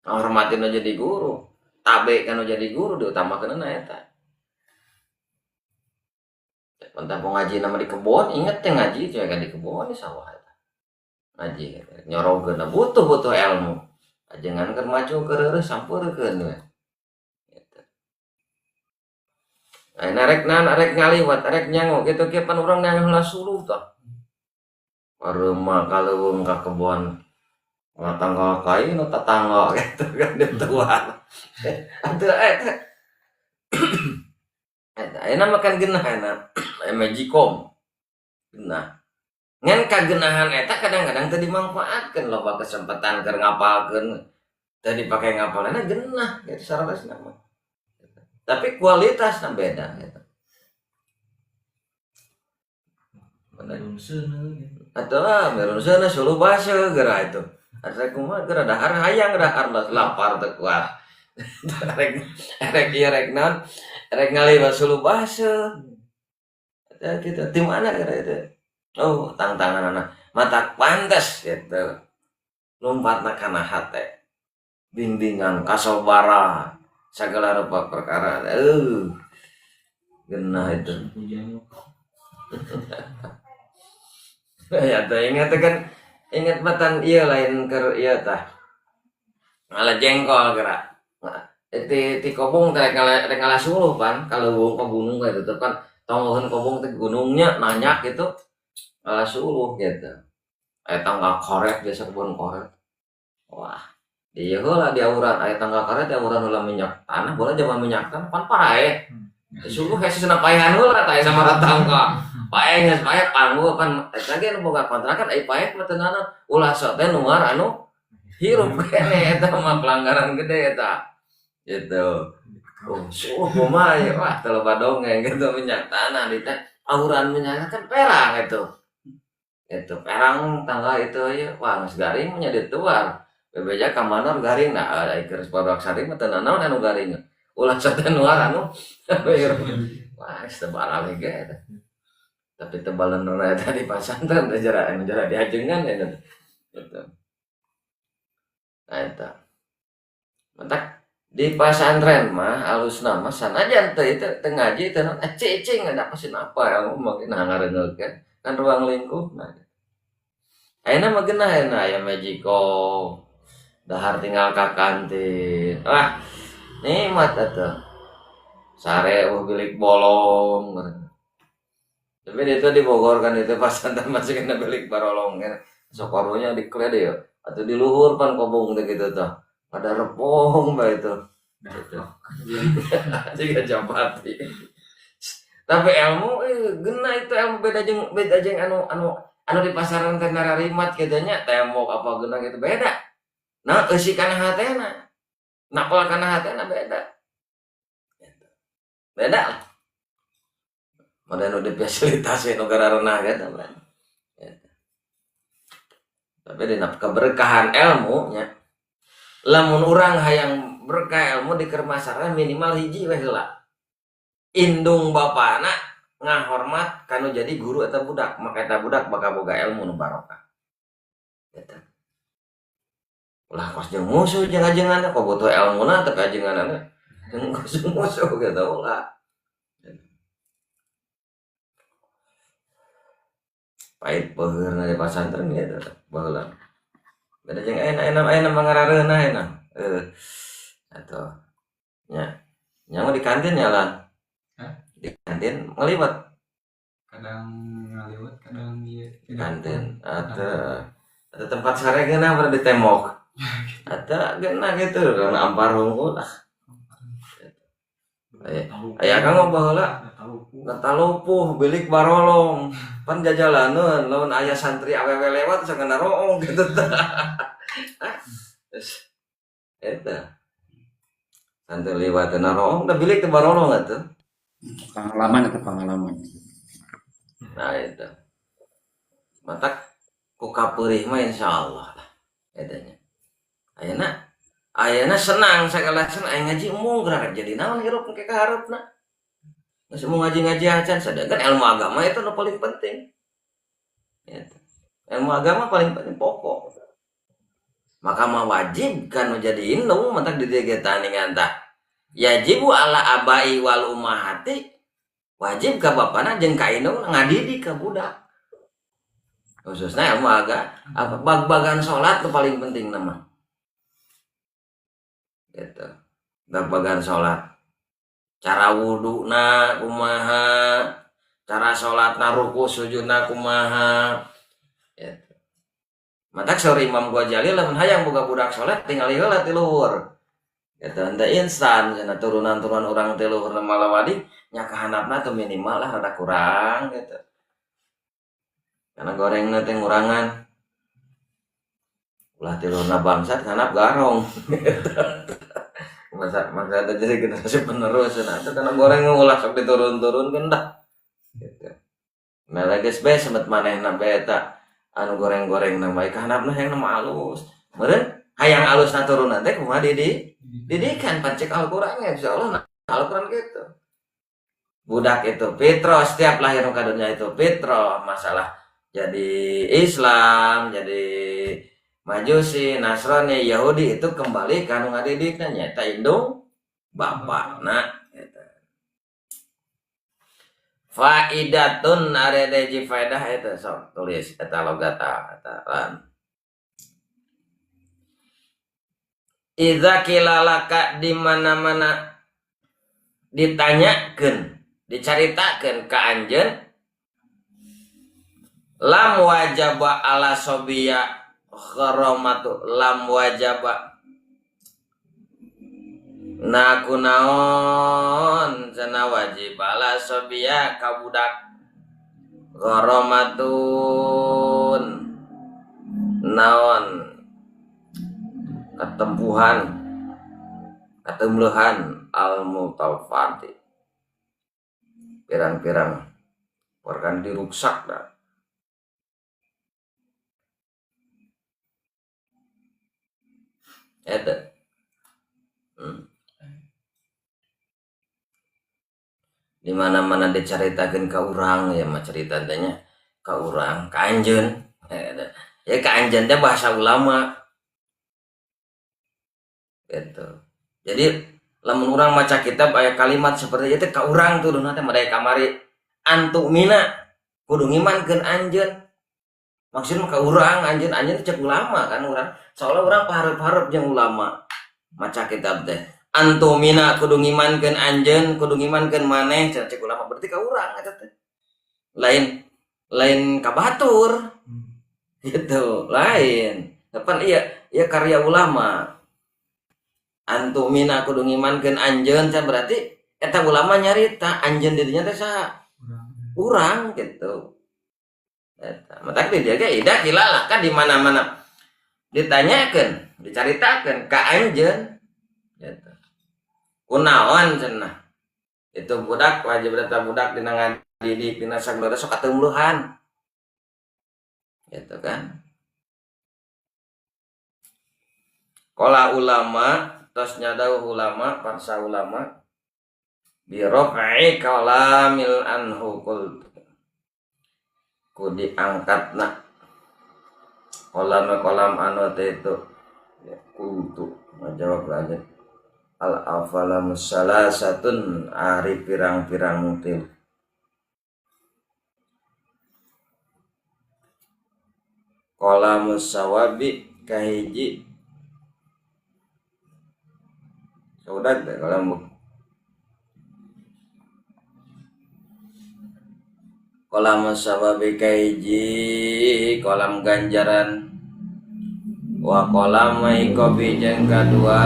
Ngahormatin nu jadi guru, tabe kana jadi guru diutamakeun eta. Entah mau ngaji nama di kebon, inget teh ngaji cuy kan di kebon di sawah eta. Ngaji nyorogeun butuh-butuh ilmu. Ajengan keur maju keur reureuh sampurkeun we. Gitu. Ayeuna rek naon rek ngaliwat rek nyango kitu kieu pan urang nyango heula suluh tah. Pareuma kaleuweung ka kebon. Ngatanggal kai nu tatangga gitu kan di tua. Atuh eta. Ayeuna makan genah ayeuna. Magicom. Genah. Ngan kagenahan eta kadang-kadang teu dimangfaatkeun loba kesempatan keur ngapalkeun teu dipake ngapalna genah gitu sararesna mah. Tapi kualitasna beda gitu. Atuh merun seuneu suluh baseuh geura itu. Arek kumaha geura dahar hayang dahar lapar teu kuat. Rek rek ieu rek naon? Rek ngaliwat suluh baseuh. Eta gitu di mana kira itu? Oh, tangtangan mata pantes gitu. Lompatna kana hate. Bimbingan kasobara segala rupa perkara. Genah itu. Ya teh ingat kan, ingat matan ieu lain keur ieu tah. Ngala jengkol geura. Ti ti kobong teh rek ngala suluh pan, ka leuweung ka gunung ka itu kan tonggoheun kobong teh gunungnya nanyak gitu. Ngala suluh gitu. Aya tangga karet biasa kebun karet. Wah, ieu heula diawuran aya tangga karet diawuran heula minyak tanah, bola zaman minyak tanah pan paraeh. Suluh hese cenah paehan heula tah sama tangga. Paeh geus paeh panggu pan eta ge nu boga kontrakan ai paeh mah teu naon ulah sok teh nuar anu hirup keneh eta mah pelanggaran gede eta. Gitu. Oh, suluh kumaha ieu wah teu loba dongeng gitu minyak tanah di teh auran minyak kan perang itu. Itu perang tangga itu ieu wah geus garing nya dituar. Bebeja ka manor garing nah ai keur barudak sari mah teu nanaon anu garing. Ulah sok teh nuar anu hirup. Wah, geus teu baraleh ge eta. Tapi tebalan eta di pasantren teh jara anu jara diajengan eta. Gitu. Nah eta. Matak di pasantren mah alusna mah sanajan teu itu teu ngaji teu naon cicing ada pasti apa ya ngomong nah ngareuneukeun kan ruang lingkup nah. Ayeuna mah geunah ayeuna aya Magicom dahar tinggal ka kantin. Wah, nikmat atuh. Sare eueuh bilik bolong. Tapi itu di Bogor kan itu pasantren masih kena bilik barolong kan. Sok karunya diklede ya. Atau di luhur pan kobong teh gitu tah. Pada repong bae itu. Gitu. Jiga japati. Tapi ilmu geuna itu ilmu beda jeung anu anu anu di pasaran teh nararimat kitu nya tembok apa geuna gitu beda. Nah eusi kana hatena. Napal kana hatena beda. Gitu. Beda lah. Mana nu difasilitasi nu garareunah gitu kan. Gitu. Tapi dina keberkahan ilmu nya. Lamun urang hayang berkah ilmu di keur masyarakat minimal hiji we heula. Indung bapana ngahormat kanu jadi guru eta budak, maka eta budak bakal boga ilmu nu barokah. Gitu. Ulah kos jeung musuh jeung ajenganna kok butuh ilmuna tapi ajenganna jeung kos musuh gitu ulah. Pahit peuheurna di pasantren gitu baheula. Beda jeung ayeuna ayeuna ayeuna mah ngarareunah ayeuna. Atuh. Nya. Nya mah di kantin ya lah. Hah? Di kantin ngaliwat. Kadang ngaliwat, kadang ieu di kantin. Atau atau tempat sare geunah pada di tembok. Atau geunah gitu karena ampar hungkul ah. Aya kang mah baheula ngatalupuh bilik barolong pan jajalaneun lamun aya santri awewe lewat sok ngaroong gitu tah. Terus eta santri lewat teh naroong da bilik teh barolong atuh. Pengalaman atau pengalaman. Nah itu. Matak ku kapeurih mah insyaallah lah eta nya. Ayeuna ayeuna senang sagala senang aya ngaji embung geura rek jadi naon hirup engke ka hareupna. Geus mau ngaji-ngaji acan sedangkan ilmu agama itu nu paling penting. Gitu. Ilmu agama paling penting pokok. Maka mah wajib kan nu jadi indung matak di dieu ge tandingan tah. Yajibu ala abai wal ummahati wajib ka bapana jeung ka indung ngadidik ka budak. Khususnya ilmu agama, bag-bagan salat nu paling penting nama. Gitu. Bag-bagan salat. Cara wuduna kumaha, cara salatna ruku sujudna kumaha. Gitu. Matak saur Imam Ghazali lamun hayang boga budak salat tinggal heula ti luhur. Gitu, henteu instan cenah turunan-turunan urang ti luhur malawadi nya kahandapna teu minimal lah rada kurang gitu. Karena gorengna teh ngurangan. Ulah ti luhurna bangsat handap garong. Masa masa teh jadi generasi penerus cenah teh karena goreng ulah sok diturun-turunkeun dah. Gitu. Nah geus bae semet manehna bae eta anu goreng-gorengna bae kahandapna hayang mah alus. Meureun hayang alusna turunan teh kumaha didikan pan cek Al-Qur'an ya insyaallah nah, Al-Qur'an gitu. Budak itu fitrah, setiap lahir ka dunia itu fitrah, masalah jadi Islam, jadi Majusi, Nasrani, Yahudi itu kembali ka nu ngadidikna nyaeta indung bapakna eta. Faidatun ari deji faedah eta sok tulis eta logata eta lan. Iza kilalaka di mana-mana ditanyakeun, dicaritakeun ka anjeun lam wajaba ala sobiya kharamatu lam wajaba na kunaon cenah wajib ala sobiya ka budak gharamatun naon ketempuhan katemleuhan al mutawfati pirang-pirang wargan diruksak dah. Eta. Di mana-mana dicaritakeun ka urang ya mah carita teh nya ka urang, ka anjeun. Ya ka anjeun teh bahasa ulama. Gitu. Jadi lamun urang maca kitab aya kalimat seperti itu ka urang tuh teh madae kamari antu mina kudu ngimankeun anjeun. Maksudna ka urang anjeun, anjeun cek ulama kan urang. Soalnya urang pahareup-hareup jeung ulama maca kitab teh. Antu mina kudu ngimankeun anjeun, kudu ngimankeun maneh cenah cek ulama berarti ka urang eta teh. Lain lain ka batur. Gitu, lain. Kapan iya iya karya ulama. Antu mina kudu ngimankeun anjeun cenah berarti eta ulama nyarita anjeun dirinya teh saha? Urang gitu. Eta matak di dieu ge ida kilala kan di mana-mana ditanyakeun, dicaritakeun ka anjeun gitu. Kunaon cenah? Itu budak wajib eta budak dina ngadidik dina sagala sok kateumluhan. Gitu kan. Qala ulama tos nyadauh ulama parsa ulama bi raf'i kalamil anhu qul ku diangkatna kolam kolam anu teh itu ya, kultu ngajawab lagi al afalamu salasatun ari pirang-pirang til kolamus sawabi kahiji sudah teh kolam kolam sawabi kahiji kolam ganjaran wa kolam ikobi jeung kadua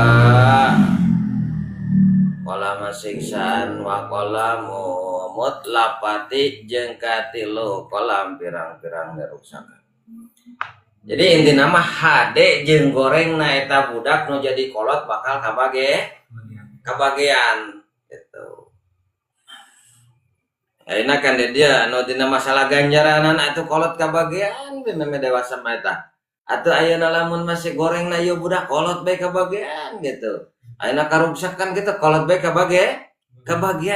kolam siksaan wa kolamu mutlapati jeung katilu kolam pirang-pirang ngeruksakan. Jadi intina mah hade jeung gorengna eta budak nu jadi kolot bakal kabagean gitu. Ayeuna kan dia nu dina masalah ganjaranan atuh kolot kabagean dina dewasa mah eta. Atuh ayeuna lamun masih gorengna ieu budak kolot bae kabagean gitu. Ayeuna karuksakan gitu kolot bae kabagean.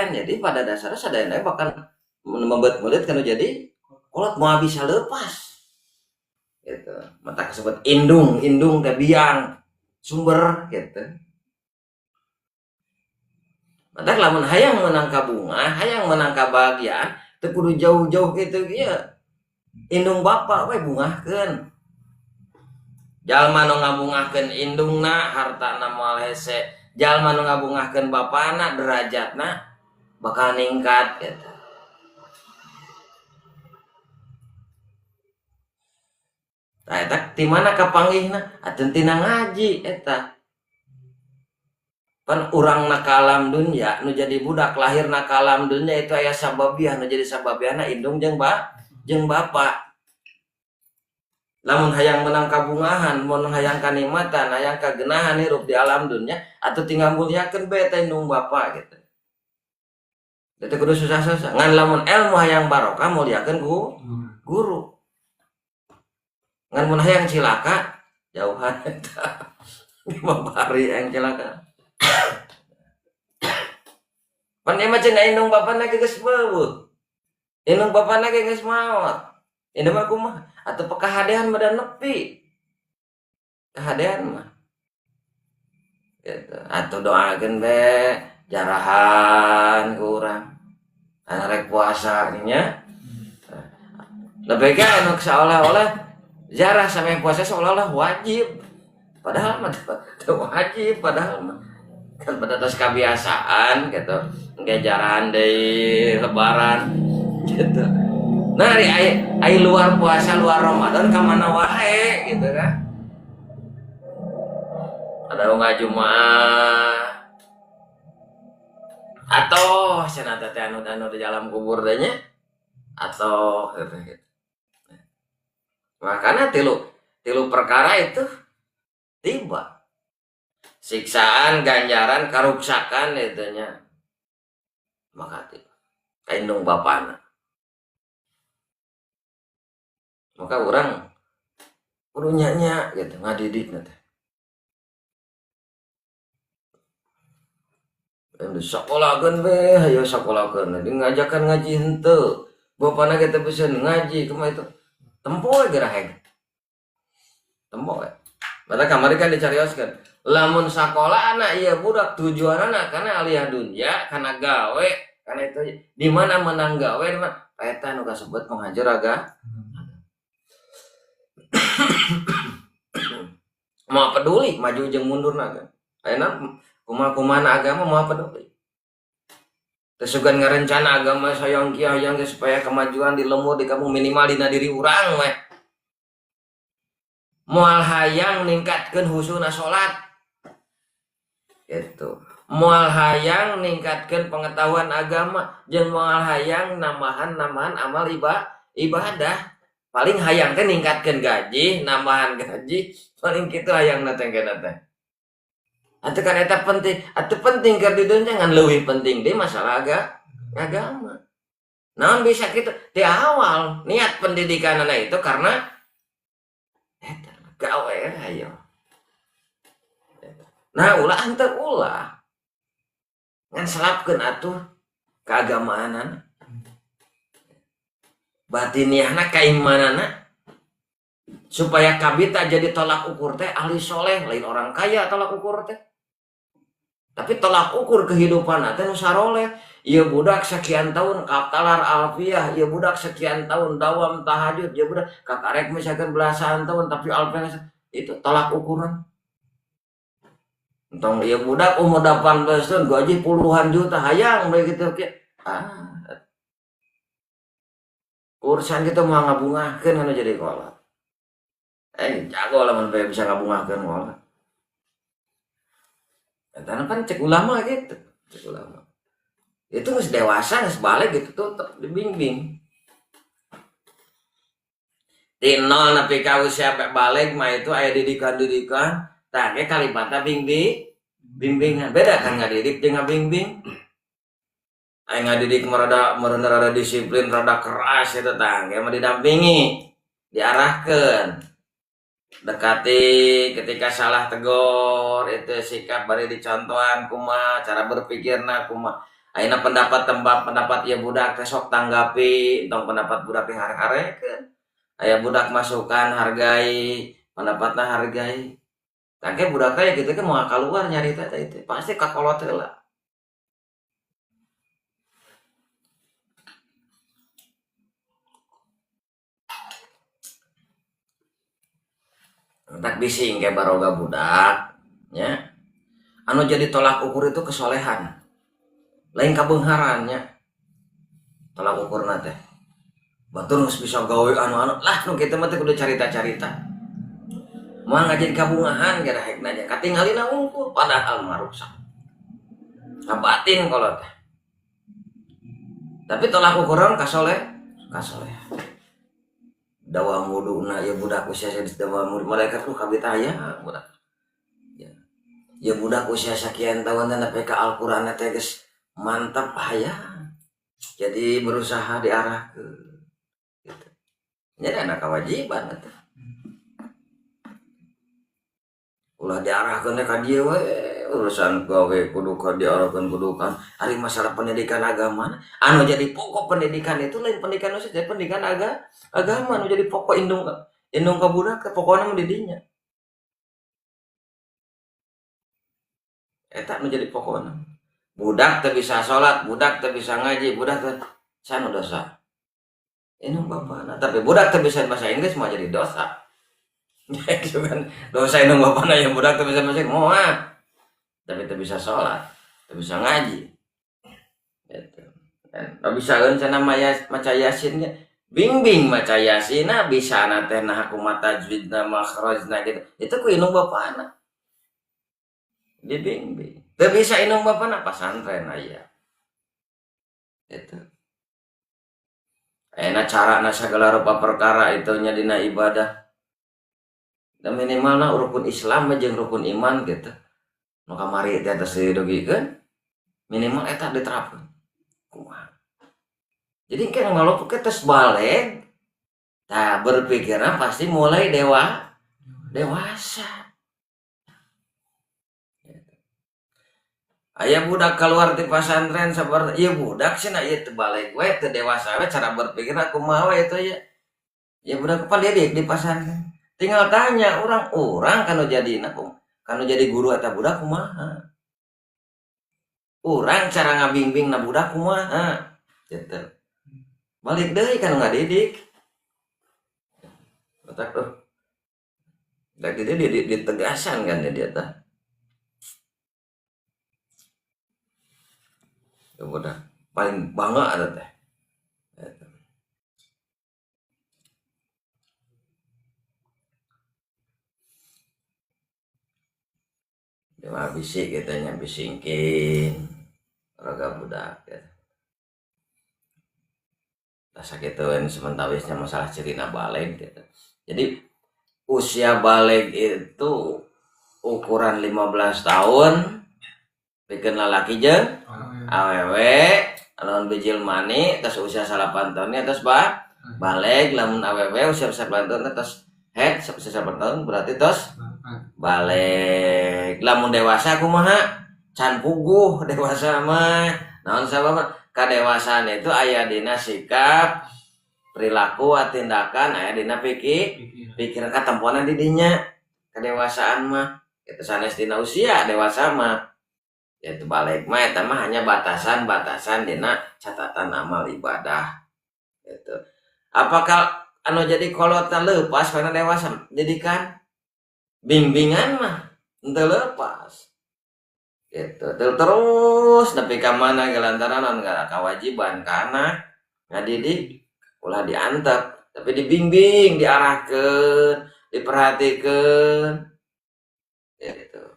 Jadi pada dasarnya sadayana bakal membuat mulut kan jadi kolot moal bisa lepas. Gitu. Mata kesebut indung, indung teh biang, sumber gitu. Mata lamun hayang menang ka bunga, hayang menang kabahagiaan, teu kudu jauh-jauh gitu ieu. Indung bapa we bungahkeun. Jalma nu ngabungahkeun indungna hartana moal hese, jalma nu ngabungahkeun bapana derajatna bakal ningkat gitu. Tah eta ti mana kapanggihna? Atuh tina ngaji eta. Pan urang na ka alam dunya nu jadi budak lahir na ka alam dunya itu aya sababiah nu jadi sababiahna indung jeung jeung bapa. Lamun hayang menang kabungahan, mun hayang kanikmatan, hayang kagenahan hirup di alam dunya atuh tinggal mulyakeun bae teh indung bapa gitu. Teu kudu susah-susah. Ngan lamun ilmu hayang barokah mulyakeun guru. Ngan mun hayang cilaka jauhan eta. Lima bari yang cilaka. Pan ieu mah cenah indung bapana ge geus beueuh. Indung bapana ge geus maot. Indung mah kumaha? Atuh pekahadean mah da nepi. Kahadean mah. Gitu. Atuh doakeun be jarahan ku urang. Anu rek puasa nya. Lebih ke anu seolah-olah jarah sampai puasa seolah-olah wajib. Padahal mah teu wajib, padahal mah kan pada atas kebiasaan gitu. Engke jarahan deui lebaran gitu. Nah, ari ai luar puasa, luar Ramadan ka mana wae gitu kan. Ada unggah Jumaah atau cenah teh anu di dalam kubur teh nya atau gitu, gitu. Makanya tilu perkara itu tiba siksaan, ganjaran, karuksakan itunya. Maka tiba kaindung bapana. Maka orang kudu nya-nya gitu ngadidik teh. Sekolahkeun be, hayo sekolahkeun. Di ngajakan ngaji henteu. Bapana ge teu bisa ngaji kumaha itu. Tempo we geura heg. Tempo we. Mata kamari kan dicarioskeun. Lamun sakola anak ieu budak tujuanana kana aliyah dunya, kana gawe, kana itu di mana menang gawe di mana eta nu kasebut penghancur agama. Moal peduli maju jeung mundurna kan. Ayeuna kumaha-kumahana agama moal peduli. Teu sugan ngarencana agama sayang kieu hayang ge supaya kemajuan di lembur di kampung minimal dina diri urang we. Moal hayang ningkatkeun husuna salat. Gitu. Moal hayang ningkatkeun pengetahuan agama jeung moal hayang nambahan-nambahan amal ibadah. Paling hayang teh ningkatkeun gaji, nambahan gaji, paling kitu hayangna teh kena teh. Atuh kan eta penting, atuh penting keur di dunya ngan leuwih penting deui masalah agama. Naon bisa kitu? Di awal niat pendidikanana itu karena eta gawe hayo. Nah, ulah henteu ulah. Ngan selapkeun atuh keagamaanana. Batiniahna kaimanana supaya kabita jadi tolak ukur teh ahli soleh, lain orang kaya tolak ukur teh. Tapi tolak ukur kehidupan teh nu saroleh. Ieu budak sekian tahun kaptalar alfiah, ieu budak sekian tahun dawam tahajud, ieu budak kakarek misalkan belasan tahun tapi alfiah itu tolak ukuran. Entong ieu budak umur 18 tahun gaji puluhan juta hayang begitu kieu. Ah. Urusan kita mau ngabungahkeun anu jadi kolot. Jago lah mun bisa ngabungahkeun kolot. Eta kan cek ulama gitu, cek ulama. Itu geus dewasa geus balik gitu tetep dibimbing. Di nol nepi ka usia balik mah itu aya didikan-didikan, tah ge kalimatna bimbingan. Beda kan ngadidik jeung ngabimbing. Aya ngadidik mah rada disiplin, rada keras eta tah ge mah didampingi, diarahkeun. Dekati ketika salah tegor, itu sikap bari dicontohan kumaha, cara berpikirna kumaha. Ayeuna pendapat tembak pendapat ieu budak teh sok tanggapi, tong pendapat budak teh hare-harekeun. Aya budak masukan hargai, pendapatna hargai. Tangke budak teh kitu kan moal kaluar nyarita teh itu, pasti kakolot heula. Tak bising kayak baroga budak nya. Anu jadi tolak ukur itu kesolehan. Lain kabeungharan nya. Tolak ukurna teh. Batur geus bisa gawe anu-anu lah nu kitu mah teh kudu carita-carita. Moal ngajeun kabungahan geura hek nanya katingalina wungkul padahal mah rusak. Kabatin kolot teh. Tapi tolak ukuran kasoleh. Dawam wuduna ya budak usia dawam wudu malaikat ku kabita aya budak. Ya. Ya budak usia sekian tahun teh nepi ka Al-Qur'an teh geus mantap aya. Jadi berusaha diarahkeun gitu. Jadi ada kewajiban eta. Ulah diarahkeun ka dieu we urusan gawe kudu ka diarahkeun kudu kan ari masalah pendidikan agama anu jadi pokok pendidikan itu lain pendidikan usia jadi pendidikan agama anu jadi pokok indung indung ka budak pokokna mah di dinya eta anu jadi pokokna. Budak teu bisa salat, budak teu bisa ngaji, budak teu sanu dosa. Indung bapana, tapi budak teu bisa bahasa Inggris mah jadi dosa. Gitu kan dosa indung bapana yang budak teu bisa bahasa Inggris moal. Tapi teu bisa salat, teu bisa ngaji. Gitu. Teu bisaeun cenah maca Yasin ge. Bingbing maca Yasinna bisana teh nah kumaha tajwidna makhrajna gitu. Itu ku indung bapana. Dibimbing. Teu bisa indung bapana pasantren aya. Itu. Enak carana segala rupa perkara itu nya dina ibadah. Dan minimalna rukun Islam jeung rukun iman gitu. Nu kamari teh atas didugikeun minimal eta diterapkeun. Kumaha? Jadi kan ngalopok ke tes balik, nah berpikirnya pasti mulai dewasa. Aya budak keluar di pesantren seperti ieu budak cenah ieu teu balik we teu dewasa we cara berpikir kumaha we itu ya. Ya budak pan dia di pesantren. Tinggal tanya orang-orang kanu jadina kanu jadi guru eta budak kumaha. Urang cara ngabimbing na budak kumaha gitu. Balik deui kanu ngadidik. Otak tuh. Da dia ditegasan kan dia tah. Udah paling bangga ada teh. Dia mah bisi gitu nya bisingkin raga budak ya. Tah sakitueun sementawisnya masalah cirina baleg gitu. Jadi usia baleg itu ukuran 15 tahun pikeun lalaki jeung awewe lamun bijil mani tos usia 8 tahun tos baleg lamun awewe usia 8 tahun tos head usia 8 tahun berarti tos baleg. Lamun dewasa kumaha can puguh dewasa mah naon sababna kadewasaan itu aya dina sikap perilaku tindakan aya dina pikiran katemponan di dinya kedewasaan mah itu sanes dina usia dewasa mah. Yaitu balik mah eta mah hanya batasan-batasan dina catatan amal ibadah gitu. Apakah anu jadi kolotna leupas karena dewasa jadikan bimbingan mah henteu leupas gitu. Terus nepi ka mana ge lantaran naon kewajiban ka anak ngadidik ulah diantep tapi dibimbing diarahkeun diperhatikeun gitu.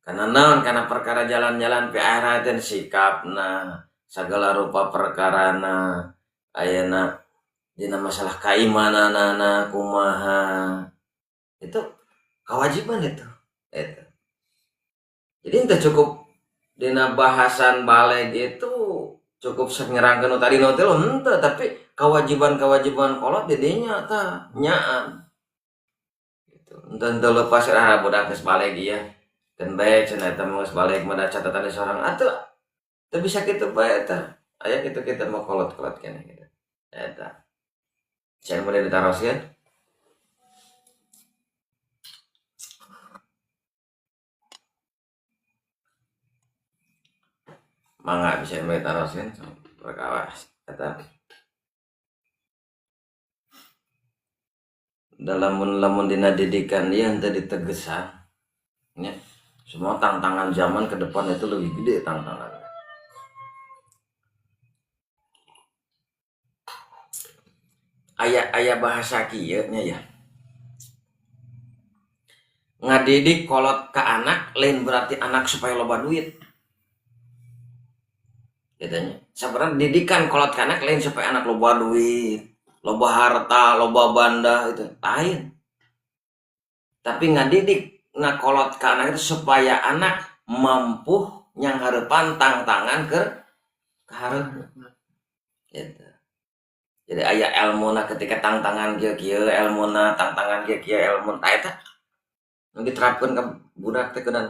Karena naon karena perkara jalan-jalan pi akhirat sikapna segala rupa perkarana ayeuna dina masalah kaimananana kumaha itu kewajiban itu eta. Jadi henteu cukup dina bahasan baleg itu cukup nyerangkeun nu tadi nu teh henteu tapi kewajiban-kewajiban kolot di dinya tah nyaan gitu. Henteu lepas ah budak geus baleg ieu dan bae cenah eta mah geus baleg mah catatan di sorang atuh teu bisa kitu bae eta aya kitu kita mau kolot-kolot keneh gitu eta cenah boleh ditaroskeun mangga bisa ditaroskeun perkawas eta dalam lamun dina didikan ieu henteu ditegesan nya. Semua tantangan zaman ke depan itu lebih gede tantangannya. Aya-aya bahasa kieu nya ya. Ngadidik kolot ke anak lain berarti anak supaya loba duit. Katanya. Sebenarnya didikan kolot ke anak lain supaya anak loba duit, loba harta, loba banda itu lain. Tapi ngadidik ngakolot ke anak itu supaya anak mampu yang harapan tantangan ke hareup gitu. Jadi aya elmuna ketika tantangan kieu kieu elmuna tantangan kieu kieu elmu ta eta Nu diterapkeun ka budak teh keun.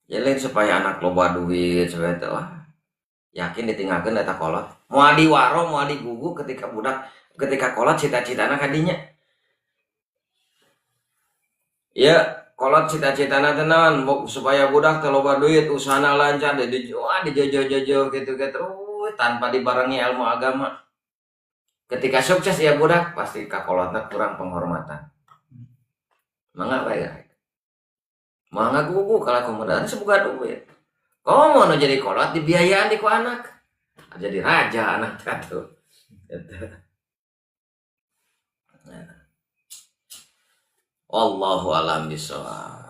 Ya lain supaya anak loba duit supaya teh, wah, yakin ditinggalkeun eta kolot. Moal diwaro, moal digugu ketika budak, ketika kolot cita-citana kadinya. Ya, kolot cita-citana teh naon? Supaya budak teh loba duit, usahana lancar, di wah dijojo-jojo gitu gitu tanpa dibarengi ilmu agama. Ketika sukses ya budak, pasti ka kolotna kurang penghormatan. Mangga bae ya. Mangga gugu kalau kemudian semoga duit. Komo nu jadi kolot dibiayaan di ku anak. Jadi raja anak tuh. Gitu. Nah. Wallahu alam bisawab.